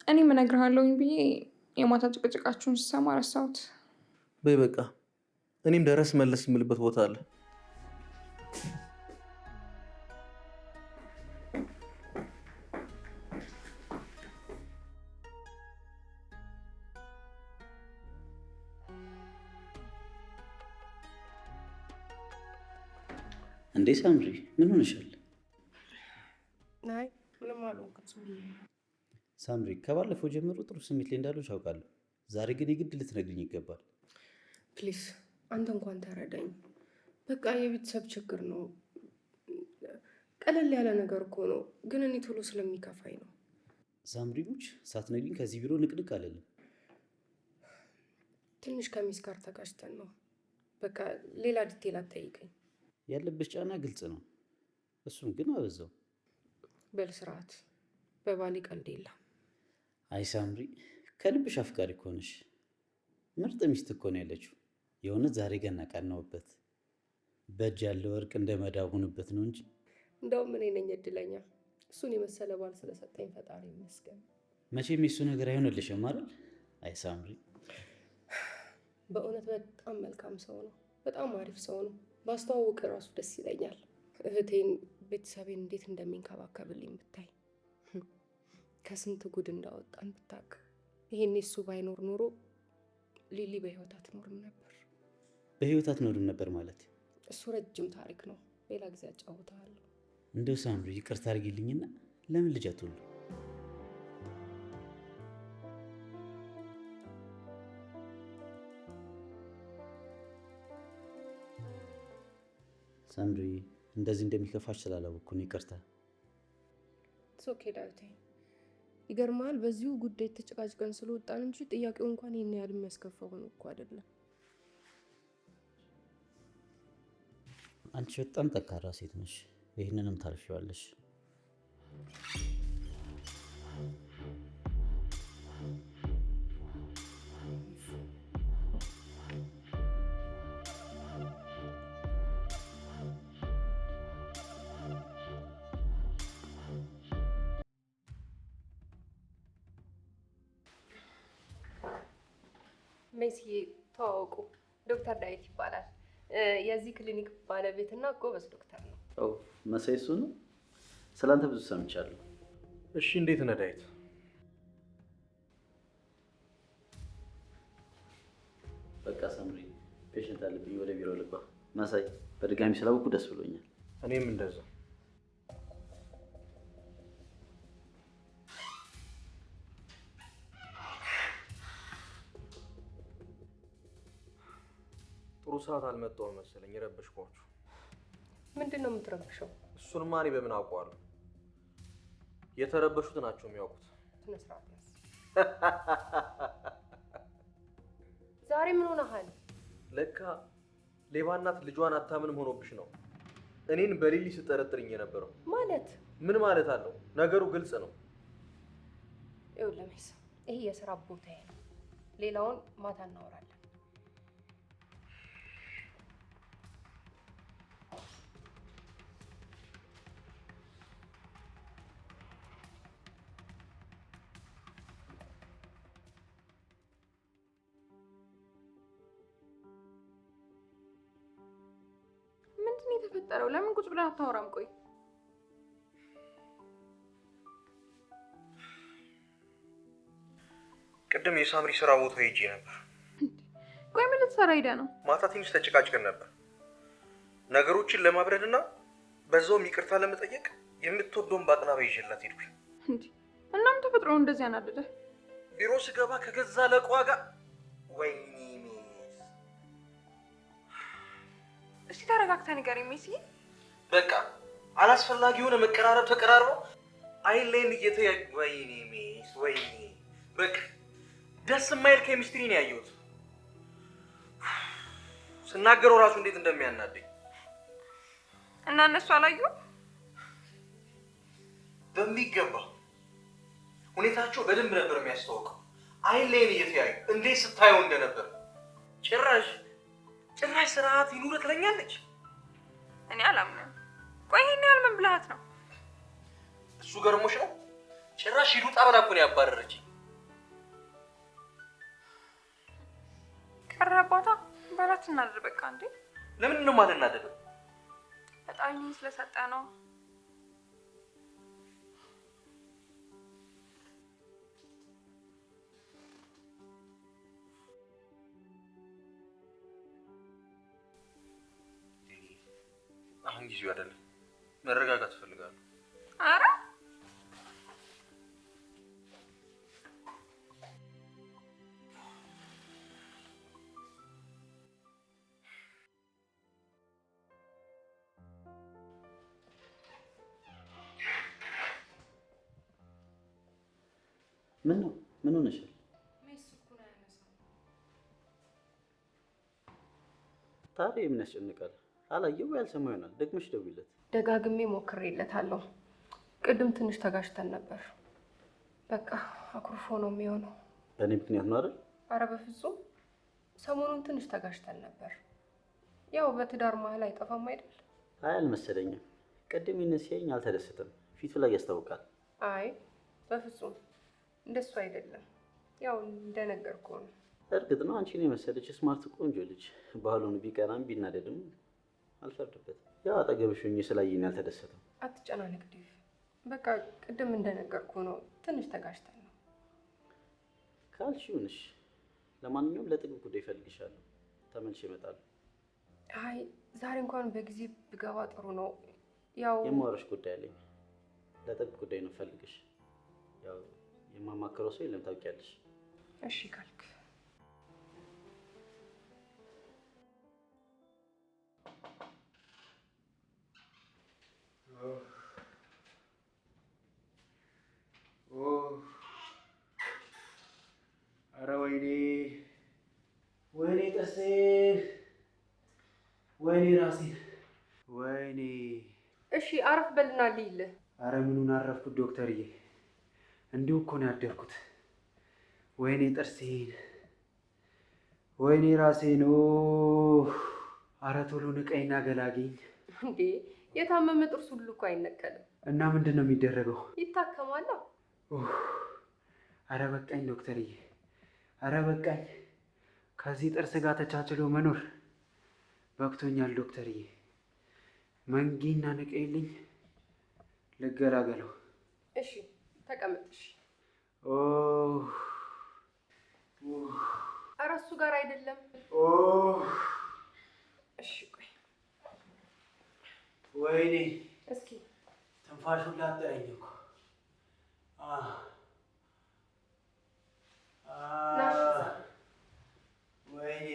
እኔም እነግርሃለሁኝ ብዬ የማታ ጭቅጭቃችሁን ስሰማ ረሳሁት። በይ በቃ እኔም ደረስ መለስ የምልበት ቦታ አለ። እንዴ ሳምሪ፣ ምን ሆነሻል? አይ ምንም አልሆንኩም። ሳምሪ፣ ከባለፈው ጀምሮ ጥሩ ስሜት ላይ እንዳለሽ አውቃለሁ። ዛሬ ግን የግድ ልትነግሪኝ ይገባል። Please አንተ እንኳን ተረዳኝ። በቃ የቤተሰብ ችግር ነው። ቀለል ያለ ነገር እኮ ነው፣ ግን እኔ ቶሎ ስለሚከፋኝ ነው። ሳምሪ ሙች ሳትነግሪኝ ከዚህ ቢሮ ንቅንቅ አለልም። ትንሽ ከሚስ ጋር ተጋጭተን ነው። በቃ ሌላ detail አትጠይቀኝ። ያለብሽ ጫና ግልጽ ነው። እሱም ግን አበዛው። በል ስርዓት፣ በባሌ ቀልድ የለም። አይ ሳምሪ፣ ከልብሽ አፍቃሪ እኮ ነሽ። ምርጥ ሚስት እኮ ነው ያለችው። የእውነት ዛሬ ገና ቀናውበት። በእጅ ያለ ወርቅ እንደ መዳብ ሆኖበት ነው እንጂ። እንደውም እኔ ነኝ እድለኛ፣ እሱን የመሰለ ባል ስለሰጠኝ ፈጣሪ ይመስገን። መቼም የሱ ነገር አይሆንልሽም አይደል? አይ ሳምሪ፣ በእውነት በጣም መልካም ሰው ነው። በጣም አሪፍ ሰው ነው። ባስተዋውቅ እራሱ ደስ ይለኛል። እህቴን፣ ቤተሰቤን እንዴት እንደሚንከባከብልኝ ብታይ፣ ከስንት ጉድ እንዳወጣን ብታውቅ። ይሄኔ እሱ ባይኖር ኖሮ ሊሊ በህይወት አትኖርም ነበር። በህይወት አትኖርም ነበር ማለት? እሱ ረጅም ታሪክ ነው፣ ሌላ ጊዜ አጫውተዋለሁ። እንደው ሳምሪ ይቅርታ አድርጊልኝና ለምን ልጅ አትወልዱ? ሳምሪ እንደዚህ እንደሚከፋሽ ስላላወቅኩ ነው፣ ይቅርታ። Okay ዳዊቴ። ይገርማል፣ በዚሁ ጉዳይ ተጨቃጭቀን ስለወጣን እንጂ ጥያቄው እንኳን ይሄን ያህል የሚያስከፋው ሆኖ እኮ አይደለም። አንቺ በጣም ጠንካራ ሴት ነሽ፣ ይህንንም ታልፊዋለሽ። ሜሲዬ ተዋወቁ፣ ዶክተር ዳዊት ይባላል። የዚህ ክሊኒክ ባለቤትና ጎበዝ ዶክተር ነው። መሳይ እሱ ነው። ስላንተ ብዙ ሰምቻለሁ። እሺ እንዴት ነህ ዳዊት? በቃ ሳምሪ፣ patient አለብኝ፣ ወደ ቢሮ ልግባ። መሳይ በድጋሚ ስላወቅኩ ደስ ብሎኛል። እኔም እንደዛ። ጥሩ ሰዓት አልመጣሁም መሰለኝ፣ የረበሽኳችሁ። ምንድን ነው የምትረብሸው? እሱንማ እኔ በምን አውቀዋለሁ? የተረበሹት ናቸው የሚያውቁት። ስነ ስርዓት ያዝ። ዛሬ ምን ሆነሃል? ለካ ሌባ እናት ልጇን አታምንም ሆኖብሽ ነው እኔን በሊሊ ስጠረጥርኝ የነበረው። ማለት ምን ማለት አለው? ነገሩ ግልጽ ነው። ይኸውልህ ሜስ፣ ይሄ የስራ ቦታዬ ነው። ሌላውን ማታ እናወራለን። ምንድን ነው የተፈጠረው? ለምን ቁጭ ብለን አታወራም? ቆይ ቅድም የሳምሪ ስራ ቦታ ሄጄ ነበር። ቆይ ምን ልትሰራ ሄደህ ነው? ማታ ትንሽ ተጨቃጭቀን ነበር። ነገሮችን ለማብረድና በዛውም ይቅርታ ለመጠየቅ የምትወደውን ባቅላባ ይዤላት ሄድኩኝ። እንዴ እናም ተፈጥሮ እንደዚህ ያናደደ? ቢሮ ስገባ ከገዛ ለቋ ጋር ወይኔ ሜስ። እስቲ ተረጋግተህ ንገረኝ ሜሲ። በቃ አላስፈላጊ የሆነ መቀራረብ ተቀራርበው አይን ላይን እየተያዩ ወይኔ ሜስ ወይኔ። በቃ ደስ የማይል ኬሚስትሪ ነው ያየሁት። ስናገረው ራሱ እንዴት እንደሚያናደኝ። እና እነሱ አላዩ? በሚገባ ሁኔታቸው በደንብ ነበር የሚያስታውቀው። አይን ላይን እየተያዩ እንዴት ስታየው እንደነበር። ጭራሽ ጭራሽ ስርዓት ይኑር ትለኛለች። እኔ አላምንም። ቆይ ይሄን ያህል ምን ብልሃት ነው? እሱ ገርሞሽ ነው? ጭራሽ ሂዱ ጣበላ እኮ ነው ያባረረችኝ። ቀረባታ በላት እናድር በቃ። እንዴ ለምንድን ነው የማልናደደው? ፈጣሪ ስለሰጠ ነው። አሁን ጊዜው አይደለም። መረጋጋት እፈልጋለሁ። ኧረ ምን ነው? ምን ሆነሻል? ታዲያ የምን ያስጨንቃል? አላየው ወይ አልሰማ ይሆናል። ደግመሽ ደውይለት። ደጋግሜ ሞክሬለታለሁ። ቅድም ትንሽ ተጋጭተን ነበር። በቃ አኩርፎ ነው የሚሆነው። በእኔ ምክንያት ነው አይደል? አረ በፍጹም ሰሞኑን ትንሽ ተጋጭተን ነበር። ያው በትዳር መሀል አይጠፋም አይደል? አይ አልመሰለኝም። ቅድም ይህንን ሲያየኝ አልተደሰተም። ፊቱ ላይ ያስታውቃል። አይ በፍጹም እንደሱ አይደለም። ያው እንደነገርኩህ ነው። እርግጥ ነው አንቺን የመሰለች smart ቆንጆ ልጅ ባሉን ቢቀናም ቢናደድም አልፈርድበትም። ያው አጠገብሽ ሆኜ ስላየኝ አልተደሰተም። አትጨናነቅ ዴቭ። በቃ ቅድም እንደነገርኩህ ነው። ትንሽ ተጋጭተን ነው። ካልሽ ይሁንሽ። ለማንኛውም ለጥቅም ጉዳይ እፈልግሻለሁ። ተመልሼ እመጣለሁ። አይ ዛሬ እንኳን በጊዜ ብገባ ጥሩ ነው። ያው የማወራሽ ጉዳይ አለኝ። ለጥብቅ ጉዳይ ነው እፈልግሽ። ያው የማማክረው ሰው የለም ታውቂያለሽ። እሺ ካልክ ኧረ ወይኔ ወይኔ ጥርሴ ወይኔ ራሴ ወይኔ። እሺ አረፍ በልና ልይልህ። ኧረ ምኑን አረፍኩት ዶክተርዬ፣ እንዲሁ እኮ ነው ያደርኩት። ወይኔ ጥርሴን፣ ወይኔ ራሴን። ኧረ ቶሎ ንቀይና ገላግኝ። እንዴ የታመመ ጥርስ ሁሉ እኮ አይነቀልም። እና ምንድን ነው የሚደረገው? ይታከማል። ኧረ በቃኝ ዶክተርዬ፣ ኧረ በቃኝ። ከዚህ ጥርስ ጋር ተቻችሎ መኖር በቅቶኛል ዶክተርዬ። መንጊና ንቀይልኝ፣ ልገላገለው። እሺ ተቀመጥ። እሺ። ኧረ እሱ ጋር አይደለም። እሺ ቆይ። ወይኔ እስኪ ትንፋሹን ላጠረኝ እኮ። ወይኔ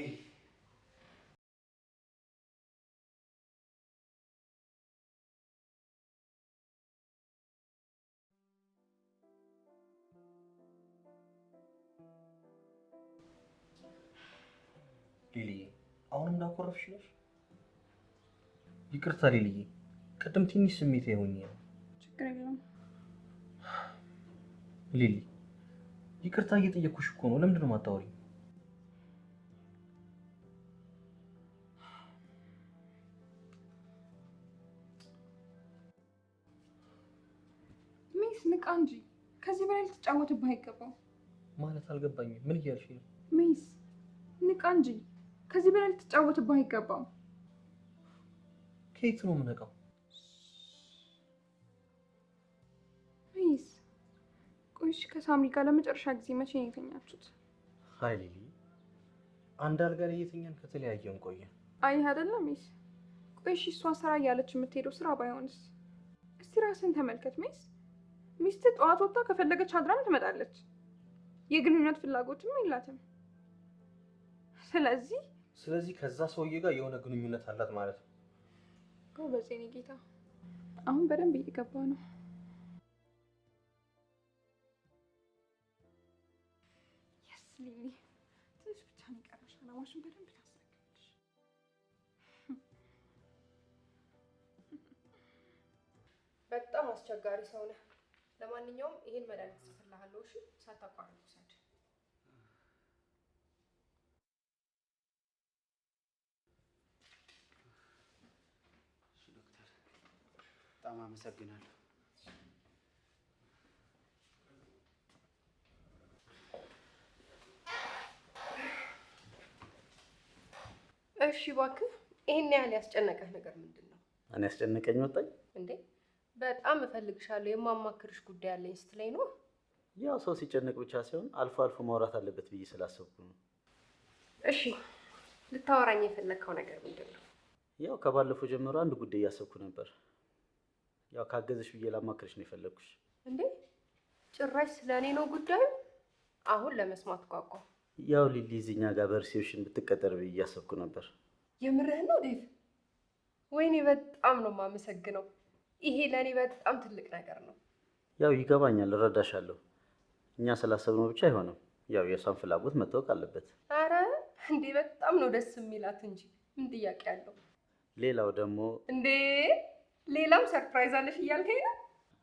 ሊሊዬ፣ አሁንም እንዳኮረፍሽ ነሽ? ይቅርታ ሊሊዬ፣ ቅድም ትንሽ ስሜታዊ ሆኜ ነው። ችግር የለውም። ሊሊ፣ ይቅርታ እየጠየኩሽ እኮ ነው። ለምንድን ነው የማታወሪኝ? ሚስ ንቃ እንጂ ከዚህ በላይ ልትጫወትብህ አይገባም። ማለት አልገባኝም። ምን እያልሽ ነው? ሚስ ንቃ እንጂ ከዚህ በላይ ልትጫወትብህ አይገባም። ከየት ነው የምነቃው? ሚስ ቆይሽ፣ ከሳምሪ ጋር ለመጨረሻ ጊዜ መቼ ነው የተኛችሁት? አይ ሊሊ፣ አንድ አልጋ ላይ እየተኛን ከተለያየን ቆየን። አይ አይደለም ሚስ። ቆይሽ፣ እሷ ስራ እያለች የምትሄደው ስራ ባይሆንስ? እስቲ ራስን ተመልከት ሚስ። ሚስት ጠዋት ወጥታ ከፈለገች አድራም ትመጣለች። የግንኙነት ፍላጎትም የላትም። ስለዚህ ከዛ ሰውዬ ጋር የሆነ ግንኙነት አላት ማለት ነው። ጎበዝ የኔ ጌታ፣ አሁን በደንብ እየገባ ነው። Yes ሊሊ፣ ትንሽ ብቻ ነው የቀረሽ። አላማሽን በደንብ ታሳኪያለሽ። በጣም አስቸጋሪ ሰው ነህ። ለማንኛውም ይሄን መድኃኒት ጽፍልሃለሁ። እሺ፣ ሳታቋርጥ ውሰድ። እሺ ዶክተር፣ በጣም አመሰግናለሁ። እሺ እባክህ፣ ይሄን ያህል ያስጨነቀህ ነገር ምንድን ነው? እኔ ያስጨነቀኝ ወጣኝ እንዴ? በጣም እፈልግሻለሁ፣ የማማክርሽ ጉዳይ አለኝ ስትለኝ ነው። ያው ሰው ሲጨነቅ ብቻ ሳይሆን አልፎ አልፎ ማውራት አለበት ብዬ ስላሰብኩ ነው። እሺ ልታወራኝ የፈለግከው ነገር ምንድን ነው? ያው ከባለፈው ጀምሮ አንድ ጉዳይ እያሰብኩ ነበር። ያው ካገዘሽ ብዬ ላማክርሽ ነው የፈለግኩሽ። እንዴ ጭራሽ ስለ እኔ ነው ጉዳዩ? አሁን ለመስማት ጓጓ። ያው ሊሊ እዚህ እኛ ጋር በ reception ብትቀጠር ብዬ እያሰብኩ ነበር። የምርህን ነው ዴቭ? ወይኔ በጣም ነው የማመሰግነው። ይሄ ለእኔ በጣም ትልቅ ነገር ነው። ያው ይገባኛል፣ እረዳሻለሁ። እኛ ስላሰብነው ብቻ አይሆንም። ያው የእሷን ፍላጎት መታወቅ አለበት። አረ እንዴ በጣም ነው ደስ የሚላት እንጂ ምን ጥያቄ አለው? ሌላው ደግሞ እንዴ ሌላም surprise አለሽ እያልከኝ ነው?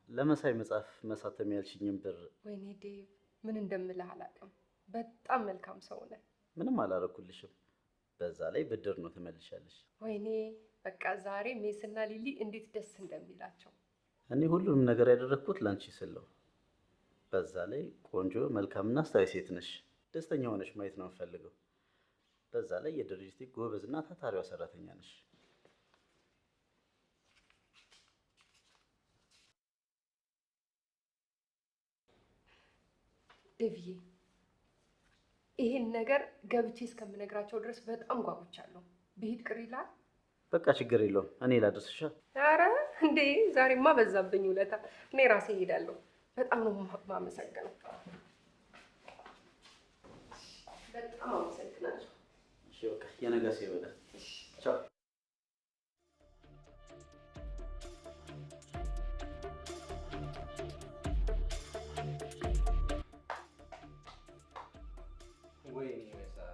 ለመሳይ መጽሐፍ መሳተም ያልሽኝም ብር። ወይኔ ዴቭ ምን እንደምልህ አላውቅም። በጣም መልካም ሰው ነህ። ምንም አላረኩልሽም። በዛ ላይ ብድር ነው ትመልሻለሽ። ወይኔ በቃ ዛሬ ሜስና ሊሊ እንዴት ደስ እንደሚላቸው። እኔ ሁሉንም ነገር ያደረግኩት ላንቺ ስል ነው። በዛ ላይ ቆንጆ መልካምና አስተዋይ ሴት ነሽ። ደስተኛ ሆነሽ ማየት ነው የምፈልገው። በዛ ላይ የድርጅቴ ጎበዝና ታታሪዋ ሰራተኛ ነሽ። ዴቭዬ ይሄን ነገር ገብቼ እስከምነግራቸው ድረስ በጣም ጓጉቻለሁ። ብሄድ ቅር ይልሃል? በቃ ችግር የለውም፣ እኔ ላድርስሻ። አረ እንዴ ዛሬማ በዛብኝ ውለታ። እኔ ራሴ እሄዳለሁ። በጣም ነው የማመሰግነው። በጣም አመሰግናለሁ። እሺ በቃ የነገ ሰው ይበላል። ቻው። ወይኔ መሳይ፣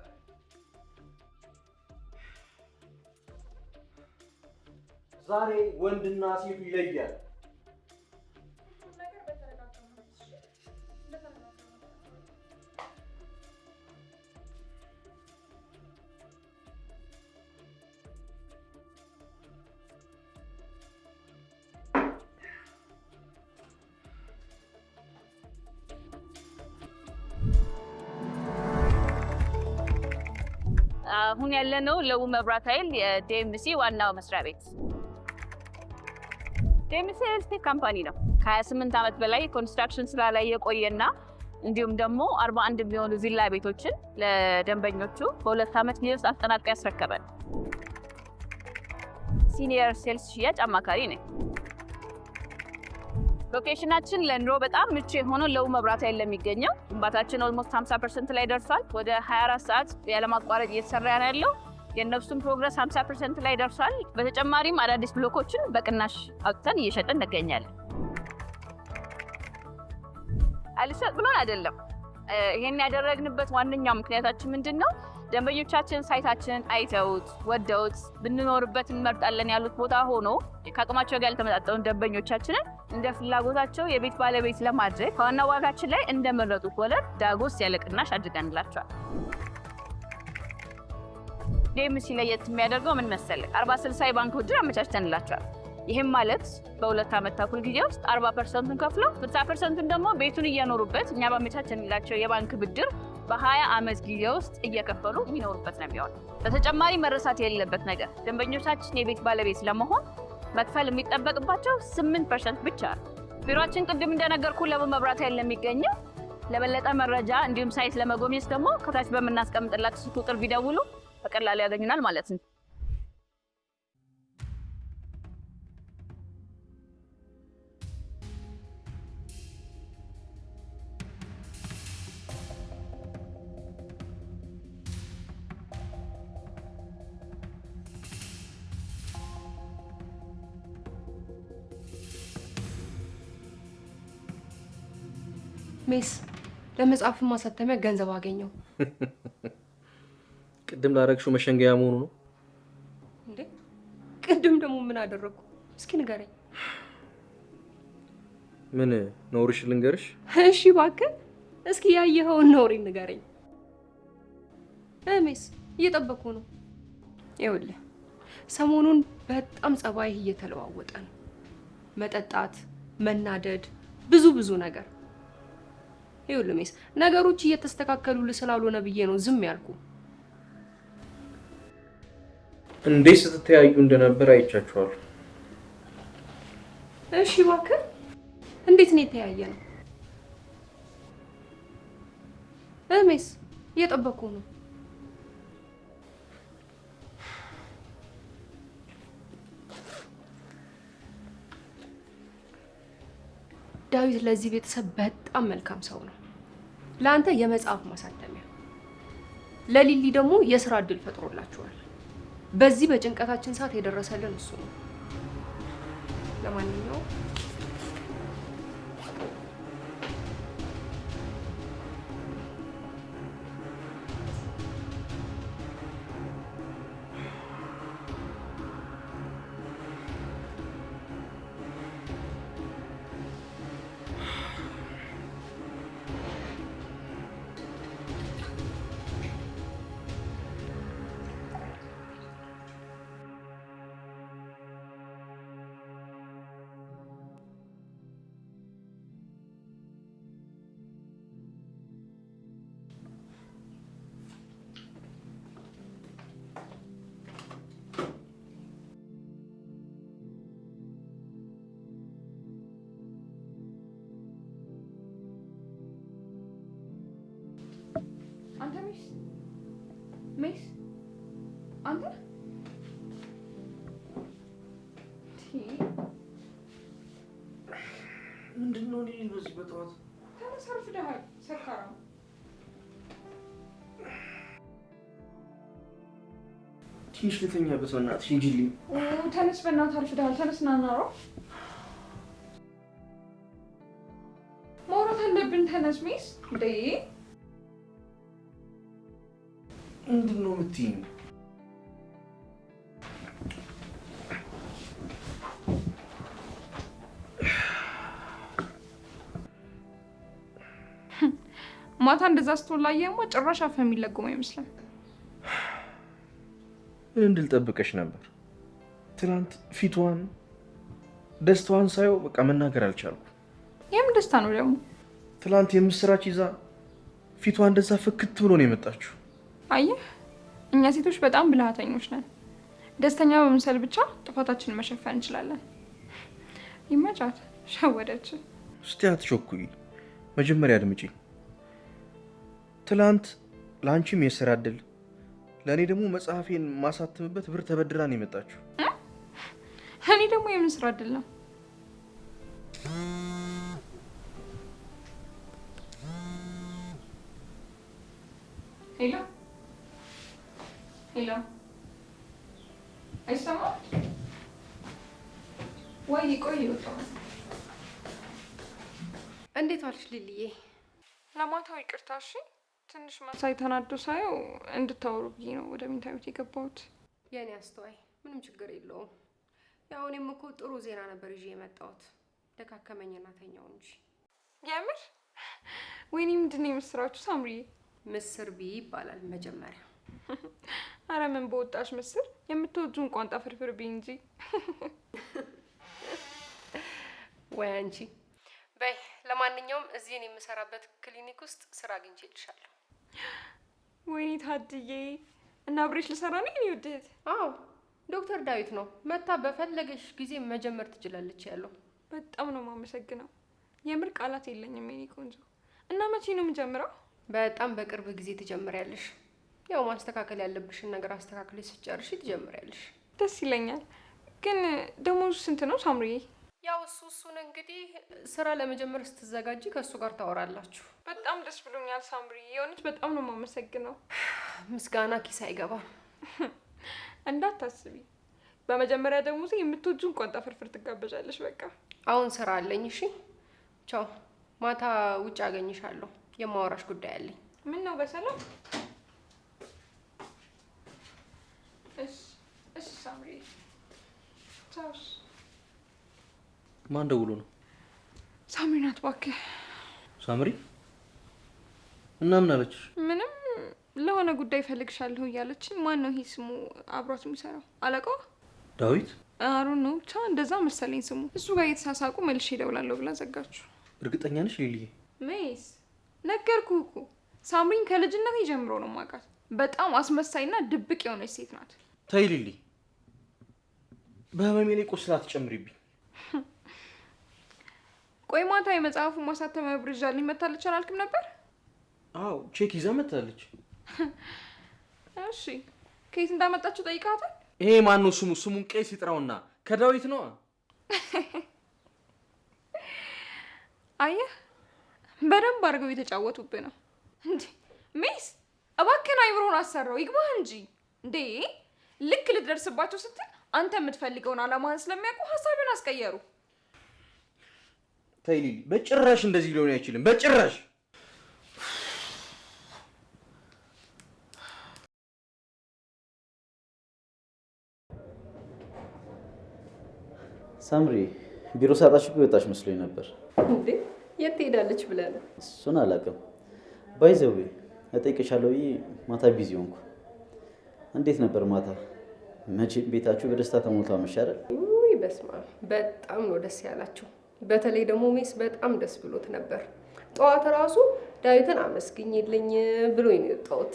ዛሬ ወንድና ሴቱ ይለያል። ነገር በተረጋጋ መንፈስ እሺ? እንደተረጋጋ መንፈስ። አሁን ያለነው ለቡ መብራት ኃይል የዲኤምሲ ዋናው መስሪያ ቤት። ዲኤምሲ real estate company ነው። ከ28 ዓመት በላይ construction ስራ ላይ የቆየና እንዲሁም ደግሞ 41 የሚሆኑ ቪላ ቤቶችን ለደንበኞቹ በ2 ዓመት ጊዜ ውስጥ አጠናቅቆ ያስረከበን። Senior sales ሽያጭ አማካሪ ነኝ። Location ኣችን ለኑሮ በጣም ምቹ የሆነው ለቡ መብራት ኃይል ለሚገኘው ግንባታችን almost 50% ላይ ደርሷል። ወደ 24 ሰዓት ያለማቋረጥ እየተሰራ ነው ያለው። የእነሱም progress 50% ላይ ደርሷል። በተጨማሪም አዳዲስ ብሎኮችን በቅናሽ አውጥተን እየሸጥን እንገኛለን። አልሸጥ ብሎን አይደለም። ይሄን ያደረግንበት ዋነኛው ምክንያታችን ምንድነው? ደንበኞቻችን site ኣችንን አይተውት ወደውት ብንኖርበት እንመርጣለን ያሉት ቦታ ሆኖ ከአቅማቸው ጋር ያልተመጣጠኑ ደንበኞቻችንን እንደ ፍላጎታቸው የቤት ባለቤት ለማድረግ ከዋና ዋጋችን ላይ እንደመረጡት ወለድ ዳጎስ ያለ ቅናሽ አድርገንላቸዋል። ዲኤምሲ ለየት የሚያደርገው ምን መሰለህ? 40/60 የባንክ ብድር አመቻችተንላቸዋል። ይህም ማለት በ2 ዓመት ተኩል ጊዜ ውስጥ 40%ን ከፍለው 60%ን ደግሞ ቤቱን እየኖሩበት እኛ ባመቻቸንላቸው የባንክ ብድር በ20 ዓመት ጊዜ ውስጥ እየከፈሉ የሚኖሩበት ነው የሚሆነው። በተጨማሪ መረሳት የሌለበት ነገር ደንበኞቻችን የቤት ባለቤት ለመሆን መክፈል የሚጠበቅባቸው 8% ብቻ ነው። ቢሮአችን ቅድም እንደነገርኩ ለቡ መብራት ኃይል የሚገኘው። ለበለጠ መረጃ እንዲሁም site ለመጎብኘት ደግሞ ከታች በምናስቀምጥላችሁ ስልክ ቁጥር ቢደውሉ በቀላሉ ያገኙናል ማለት ነው። ሜስ ለመጽሐፍ ማሳተሚያ ገንዘብ አገኘው። ቅድም ላረግሽው መሸንገያ መሆኑ ነው ምን ነውርሽ ልንገርሽ? እሺ እባክህ እስኪ ያየኸውን ነውሬን ንገረኝ። እሜስ እየጠበኩ ነው። ይኸውልህ ሰሞኑን በጣም ጸባይህ እየተለዋወጠ ነው። መጠጣት፣ መናደድ፣ ብዙ ብዙ ነገር። ይኸውልህ ሜስ ነገሮች እየተስተካከሉልህ ስላልሆነ ብዬ ነው ዝም ያልኩ። እንዴት ስትተያዩ እንደነበር አይቻችኋለሁ። እሺ እባክህ እንዴት ነው የተያየ ነው? እሜስ እየጠበኩ ነው። ዳዊት ለዚህ ቤተሰብ በጣም መልካም ሰው ነው። ለአንተ የመጽሐፍ ማሳተሚያ፣ ለሊሊ ደግሞ የስራ እድል ፈጥሮላችኋል። በዚህ በጭንቀታችን ሰዓት የደረሰልን እሱ ነው። ለማንኛውም አንተ ሚስ ሚስ አንተ ምንድን ነው እኔ በዚህ በጠዋት ተነስ፣ አርፍደሃል። ሰካራም ትንሽ ልተኛበት በእናትሽ ሂጂልኝ። ተነስ፣ በእናትህ አርፍደሃል። ተነስ፣ ና እናውራ። ማውራት አለብን። ተነስ ሚስ። እንዴ ምንድን ነው የምትይኝ? ማታ እንደዛ ስትሆን ላየህማ ጭራሽ አፍህ የሚለጎም አይመስልም። ምን እንድል ጠብቀሽ ነበር? ትናንት ፊቷን ደስታዋን ሳየው በቃ መናገር አልቻልኩም። የምን ደስታ ነው ደግሞ? ትናንት የምስራች ይዛ ፊቷ እንደዛ ፍክት ብሎ ነው የመጣችው። አየህ፣ እኛ ሴቶች በጣም ብልሃተኞች ነን። ደስተኛ በመምሰል ብቻ ጥፋታችንን መሸፈን እንችላለን። ይመቻት፣ ሸወደች። እስቲ አትቸኩይ፣ መጀመሪያ አድምጪኝ። ትላንት ለአንቺም የስራ እድል ለእኔ ደግሞ መጽሐፌን ማሳትምበት ብር ተበድራ ነው የመጣችው። እኔ ደግሞ የምን ስራ እድል ነው? Hello hello፣ አይሰማም ወይ? ቆይ ወጣሁ። እንዴት ዋልሽ ሊልዬ? ለማታው ይቅርታ እሺ። ትንሽ መሳይ ተናዶ ሳየው እንድታወሩ ብዬ ነው ወደ መኝታ ቤት የገባሁት። የኔ አስተዋይ፣ ምንም ችግር የለውም። ያው እኔም እኮ ጥሩ ዜና ነበር ይዤ የመጣሁት። ደካከመኝና ተኛው እንጂ። የምር? ወይኔ ምንድን ነው የምስራችሁ ሳምሪዬ? ምስር ብይ ይባላል መጀመሪያ። አረ ምን በወጣሽ ምስር፣ የምትወጂውን ቋንጣ ፍርፍር ብይ እንጂ። ወይ አንቺ። በይ ለማንኛውም እዚህ እኔ የምሰራበት ክሊኒክ ውስጥ ስራ አግኝቼልሻለሁ። ወይኔ ታድዬ፣ እና አብሬሽ ልሰራ ነው የኔ ውድ እህት? አዎ ዶክተር ዳዊት ነው። መታ በፈለገሽ ጊዜ መጀመር ትችላለች ያለው። በጣም ነው የማመሰግነው። የምር ቃላት የለኝም የኔ ቆንጆ። እና መቼ ነው የምጀምረው? በጣም በቅርብ ጊዜ ትጀምሪያለሽ። ያው ማስተካከል ያለብሽን ነገር አስተካክለሽ ስትጨርሺ ትጀምሪያለሽ። ደስ ይለኛል። ግን ደሞዙ ስንት ነው ሳምሪዬ? ያው እሱን እንግዲህ ስራ ለመጀመር ስትዘጋጂ ከእሱ ጋር ታወራላችሁ። በጣም ደስ ብሎኛል ሳምሪዬ፣ የእውነት በጣም ነው የማመሰግነው። ምስጋና ኪስ አይገባም። እንዳታስቢ፣ በመጀመሪያ ደሞዜ የምትወጂውን ቋንጣ ፍርፍር ትጋበዣለሽ። በቃ አሁን ስራ አለኝ። እሺ ቻው። ማታ ውጭ አገኝሻለሁ። የማወራሽ ጉዳይ አለኝ። ምን ነው በሰላም? እሺ እሺ ሳምሪዬ፣ ቻው። ማን ደውሎ ነው? ሳምሪ ናት እባክህ። ሳምሪ እና ምን አለችሽ? ምንም፣ ለሆነ ጉዳይ እፈልግሻለሁ እያለችኝ። ማን ነው ይሄ ስሙ አብሯት የሚሰራው አለቃዋ? ዳዊት። አሩን ነው ብቻ እንደዛ መሰለኝ ስሙ። እሱ ጋር እየተሳሳቁ መልሼ እደውላለሁ ብላ ዘጋችሁ። እርግጠኛ ነሽ ሊሊዬ? ሜስ፣ ነገርኩህ እኮ፣ ሳምሪን ከልጅነቴ ጀምሮ ነው የማውቃት። በጣም አስመሳይና ድብቅ የሆነች ሴት ናት። ተይ ሊሊ፣ በህመሜ ላይ ቁስል አትጨምሪብኝ። ቆይ ማታ የመጽሐፉ ማሳተሚያ ብር ይዣልኝ መታለች አላልክም ነበር? አዎ፣ ቼክ ይዛ መታለች። እሺ፣ ከየት እንዳመጣችው ጠይቃታል? ይሄ ማን ነው ስሙ? ስሙን ቄስ ይጥራውና ከዳዊት ነው። አየህ፣ በደንብ አድርገው እየተጫወቱብህ ነው። እንዴ ሜስ፣ እባክህን አይምሮን አሰራው፣ ይግባህ እንጂ። እንዴ፣ ልክ ልትደርስባቸው ስትል አንተ የምትፈልገውን አላማህን ስለሚያውቁ ሀሳብን አስቀየሩ። ተይ ሊሊ፣ በጭራሽ እንደዚህ ሊሆን አይችልም። በጭራሽ። ሳምሪ፣ ቢሮ ሳጣሽ እኮ የወጣሽ መስሎኝ ነበር። እንዴ፣ የት ትሄዳለች ብለህ ነው? እሱን አላውቅም። By the way፣ እጠይቅሻለሁ ብዬ ማታ busy ሆንኩ። እንዴት ነበር ማታ? መቼም ቤታችሁ በደስታ ተሞልቶ አመሸ አይደል? ውይ በስመ አብ፣ በጣም ነው ደስ ያላቸው። በተለይ ደግሞ ሜስ በጣም ደስ ብሎት ነበር። ጠዋት ራሱ ዳዊትን አመስግኝልኝ ብሎኝ ነው የወጣሁት።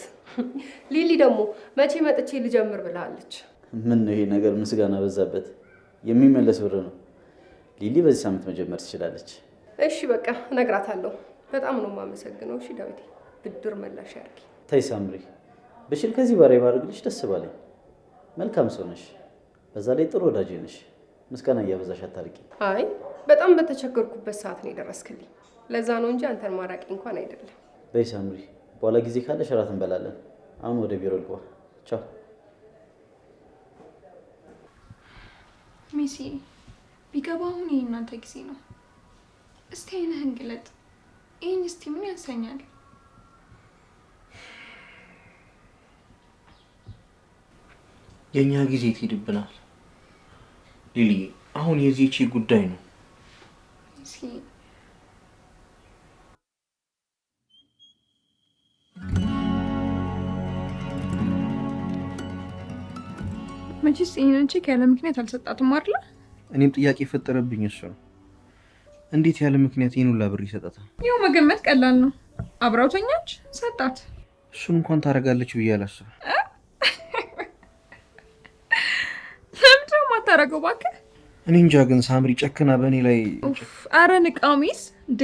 ሊሊ ደግሞ መቼ መጥቼ ልጀምር ብላለች። ምን ነው ይሄ ነገር ምስጋና በዛበት። የሚመለስ ብር ነው። ሊሊ በዚህ ሳምንት መጀመር ትችላለች። እሺ በቃ እነግራታለሁ። በጣም ነው የማመሰግነው። እሺ ዳዊቴ፣ ብድር መላሽ ያርጊ። ተይ ሳምሪ፣ ብችል ከዚህ በላይ ባደርግልሽ ደስ ባለኝ። መልካም ሰው ነሽ፣ በዛ ላይ ጥሩ ወዳጄ ነሽ። ምስጋና እያበዛሽ አታርቂ። አይ፣ በጣም በተቸገርኩበት ሰዓት ነው የደረስክልኝ። ለዛ ነው እንጂ አንተን ማራቂ እንኳን አይደለም። በይ ሳምሪ፣ በኋላ ጊዜ ካለሽ እራት እንበላለን። አሁን ወደ ቢሮ ልግባ። ቻው። ሜሲ፣ ቢገባ አሁን የእናንተ ጊዜ ነው። እስቲ አይንህን ግለጥ። ይህኝ እስቲ፣ ምን ያንሰኛል? የእኛ ጊዜ ትሄድብናል ሊሊዬ። አሁን የዚህቺ ጉዳይ ነው። ሜሲ፣ መቼስ ይህንን ቼክ ያለ ምክንያት አልሰጣትም አይደለ? እኔም ጥያቄ የፈጠረብኝ እሱ ነው። እንዴት ያለ ምክንያት ይህን ሁላ ብር ይሰጣታል? ይኸው መገመት ቀላል ነው። አብራው ተኛች፣ ሰጣት። እሱን እንኳን ታደርጋለች ብዬ አላስብም። ለምንድን ነው የማታደርገው እባክህ? እኔ እንጃ፣ ግን ሳምሪ ጨክና በእኔ ላይ ኡፍ፣ ኧረ ንቃ ሚስ። እንዴ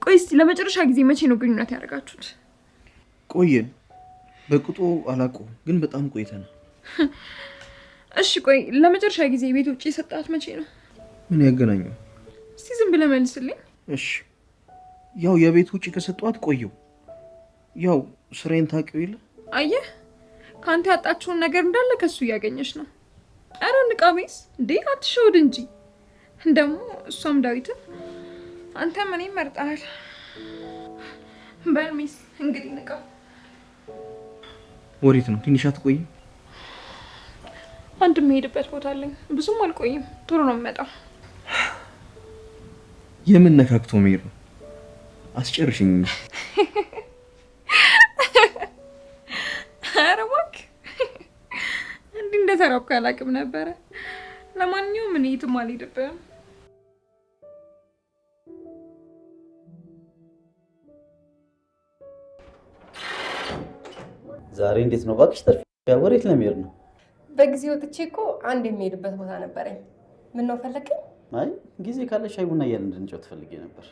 ቆይ እስቲ ለመጨረሻ ጊዜ መቼ ነው ግንኙነት ያደረጋችሁት? ቆየን። በቅጡ አላውቀውም፣ ግን በጣም ቆይተናል። እሺ ቆይ፣ ለመጨረሻ ጊዜ ቤት ውጭ የሰጣት መቼ ነው? ምን ያገናኘው? እስቲ ዝም ብለህ መልስልኝ። እሺ፣ ያው የቤት ውጭ ከሰጧት ቆየው። ያው ስራዬን ታውቂው የለ። አየህ፣ ከአንተ ያጣችውን ነገር እንዳለ ከሱ እያገኘች ነው። ኧረ ንቃ ሚስ። እንዴ አትሸውድ እንጂ። ደግሞ እሷም ዳዊትን፣ አንተም እኔም መርጠሃል። በል ሚስ፣ እንግዲህ ንቃ። ወዴት ነው? ትንሽ አትቆይም? አንድ የምሄድበት ቦታ አለኝ። ብዙም አልቆይም። ቶሎ ነው የምመጣው። የምን ነካክቶ መሄድ ነው? አስጨርሽኝ። ኧረ እባክህ፣ እንዲህ እንደተራብኩ አላውቅም ነበረ። ለማንኛውም እኔ የትም አልሄድብህም። ዛሬ እንዴት ነው እባክሽ? ጠርፊያ ወዴት ለመሄድ ነው? በጊዜ ወጥቼ እኮ አንድ የሚሄድበት ቦታ ነበረኝ። ምን ነው፣ ፈለግከኝ? አይ፣ ጊዜ ካለ ሻይ ቡና እያልን እንድንጫወት ፈልጌ ነበር።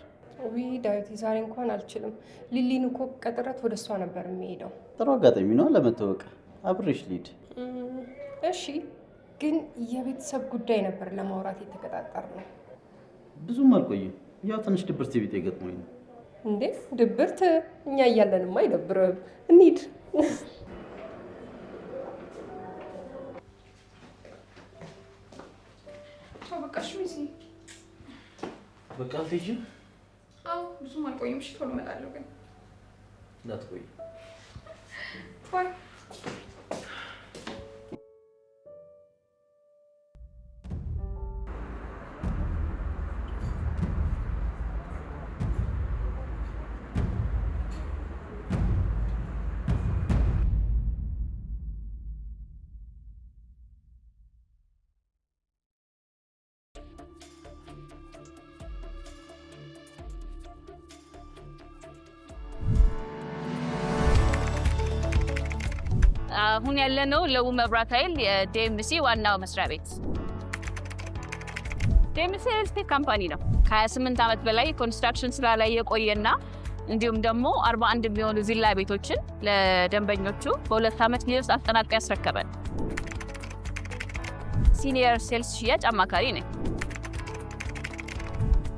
ውይ ዳዊቴ፣ ዛሬ እንኳን አልችልም። ሊሊን እኮ ቀጥረት ወደ እሷ ነበር የሚሄደው። ጥሩ አጋጣሚ ነው ለመተዋወቅ። አብሬሽ ልሂድ። እሺ፣ ግን የቤተሰብ ጉዳይ ነበር ለማውራት የተቀጣጠርነው። ብዙም አልቆይም። ያው ትንሽ ድብርት ቢጤ ገጥሞኝ ነው። እንዴ ድብርት? እኛ እያለንማ አይደብርም። እንሂድ። ቻው፣ በቃ እሺ ሚሲ። በቃ አልትሄጂም? አዎ፣ ብዙም አልቆይም። እሺ ቶሎ እመጣለሁ ግን። እንዳትቆይ። Bye። አሁን ያለነው ለቡ መብራት ኃይል የዲኤምሲ ዋናው መስሪያ ቤት። ዲኤምሲ real estate company ነው። ከ28 ዓመት በላይ construction ስራ ላይ የቆየና እንዲሁም ደግሞ 41 የሚሆኑ ቪላ ቤቶችን ለደንበኞቹ በ2 ዓመት ጊዜ ውስጥ አጠናቅቆ ያስረከበን። Senior sales ሽያጭ አማካሪ ነኝ።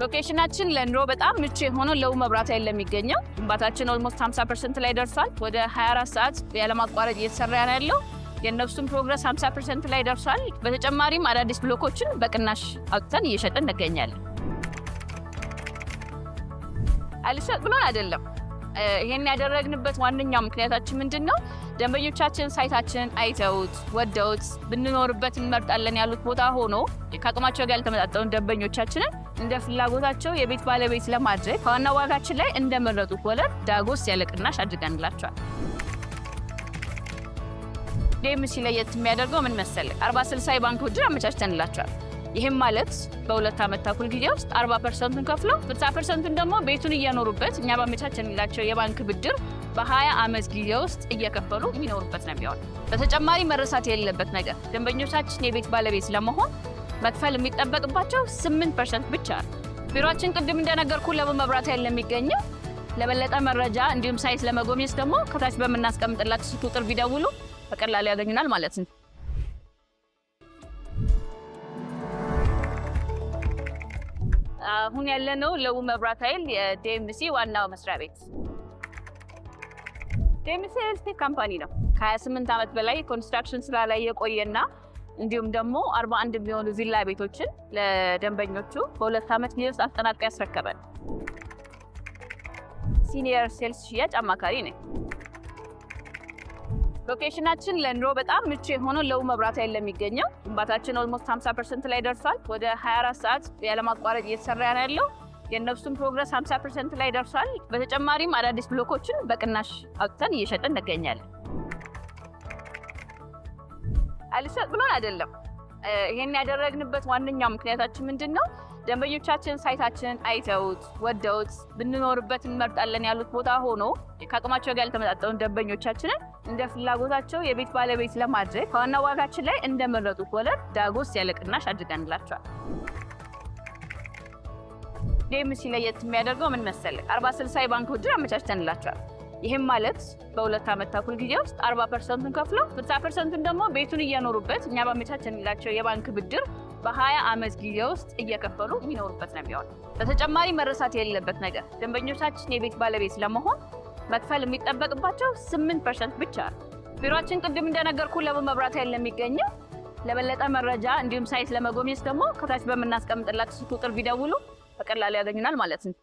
Location ኣችን ለኑሮ በጣም ምቹ የሆነው ለቡ መብራት ኃይል ለሚገኘው ግንባታችን almost 50% ላይ ደርሷል። ወደ 24 ሰዓት ያለማቋረጥ እየተሰራ ነው ያለው። የእነሱም progress 50% ላይ ደርሷል። በተጨማሪም አዳዲስ ብሎኮችን በቅናሽ አውጥተን እየሸጥን እንገኛለን። አልሸጥ ብሎን አይደለም። ይሄን ያደረግንበት ዋነኛው ምክንያታችን ምንድን ነው? ደንበኞቻችን site ኣችንን አይተውት ወደውት ብንኖርበት እንመርጣለን ያሉት ቦታ ሆኖ ከአቅማቸው ጋር ያልተመጣጠኑ ደንበኞቻችንን እንደ ፍላጎታቸው የቤት ባለቤት ለማድረግ ከዋና ዋጋችን ላይ እንደመረጡት ወለድ ዳጎስ ያለ ቅናሽ አድርገንላቸዋል። ዲኤምሲ ለየት የሚያደርገው ምን መሰለህ? 40/60 የባንክ ብድር አመቻችተንላቸዋል። ይህም ማለት በ2 ዓመት ተኩል ጊዜ ውስጥ 40%ኡን ከፍለው 60%ኡን ደግሞ ቤቱን እየኖሩበት እኛ ባመቻቸንላቸው የባንክ ብድር በ20 ዓመት ጊዜ ውስጥ እየከፈሉ የሚኖሩበት ነው የሚሆነው። በተጨማሪ መረሳት የሌለበት ነገር ደንበኞቻችን የቤት ባለቤት ለመሆን መክፈል የሚጠበቅባቸው 8% ብቻ ነው። ቢሮአችን ቅድም እንደነገርኩ ለቡ መብራት ኃይል የሚገኘው። ለበለጠ መረጃ እንዲሁም site ለመጎብኘት ደግሞ ከታች በምናስቀምጥላቸው ስልክ ቁጥር ቢደውሉ በቀላሉ ያገኙናል ማለት ነው። አሁን ያለነው ለቡ መብራት ኃይል የዲኤምሲ ዋናው መስሪያ ቤት። ዲኤምሲ real estate company ነው። ከ28 ዓመት በላይ construction ስራ ላይ የቆየና እንዲሁም ደግሞ 41 የሚሆኑ ቪላ ቤቶችን ለደንበኞቹ በ2 ዓመት ጊዜ ውስጥ አጠናቅቆ ያስረከበን። Senior sales ሽያጭ አማካሪ ነኝ። Location ኣችን ለኑሮ በጣም ምቹ የሆነው ለቡ መብራት ኃይል ለሚገኘው ግንባታችን almost 50% ላይ ደርሷል። ወደ 24 ሰዓት ያለማቋረጥ እየተሰራ ነው ያለው። የእነሱም progress 50% ላይ ደርሷል። በተጨማሪም አዳዲስ ብሎኮችን በቅናሽ አውጥተን እየሸጥን እንገኛለን። አልሸጥ ብሎን አይደለም። ይሄን ያደረግንበት ዋነኛው ምክንያታችን ምንድን ነው? ደንበኞቻችን site ኣችንን አይተውት ወደውት ብንኖርበት እንመርጣለን ያሉት ቦታ ሆኖ ከአቅማቸው ጋር ያልተመጣጠኑ ደንበኞቻችንን እንደ ፍላጎታቸው የቤት ባለቤት ለማድረግ ከዋና ዋጋችን ላይ እንደመረጡት ወለድ ዳጎስ ያለ ቅናሽ አድርገንላቸዋል። ዲኤምሲ ለየት የሚያደርገው ምን መሰለህ? 40/60 የባንክ ብድር አመቻችተንላቸዋል። ይህም ማለት በ2 ዓመት ተኩል ጊዜ ውስጥ 40%ኡን ከፍለው 60%ኡን ደግሞ ቤቱን እየኖሩበት እኛ ባመቻቸንላቸው የባንክ ብድር በ20 ዓመት ጊዜ ውስጥ እየከፈሉ የሚኖሩበት ነው የሚሆነው። በተጨማሪ መረሳት የሌለበት ነገር ደንበኞቻችን የቤት ባለቤት ለመሆን መክፈል የሚጠበቅባቸው 8% ብቻ ነው። ቢሮአችን ቅድም እንደነገርኩ ለቡ መብራት ኃይል የሚገኘው። ለበለጠ መረጃ እንዲሁም site ለመጎብኘት ደግሞ ከታች በምናስቀምጥላቸው ስልክ ቁጥር ቢደውሉ በቀላሉ ያገኙናል ማለት ነው።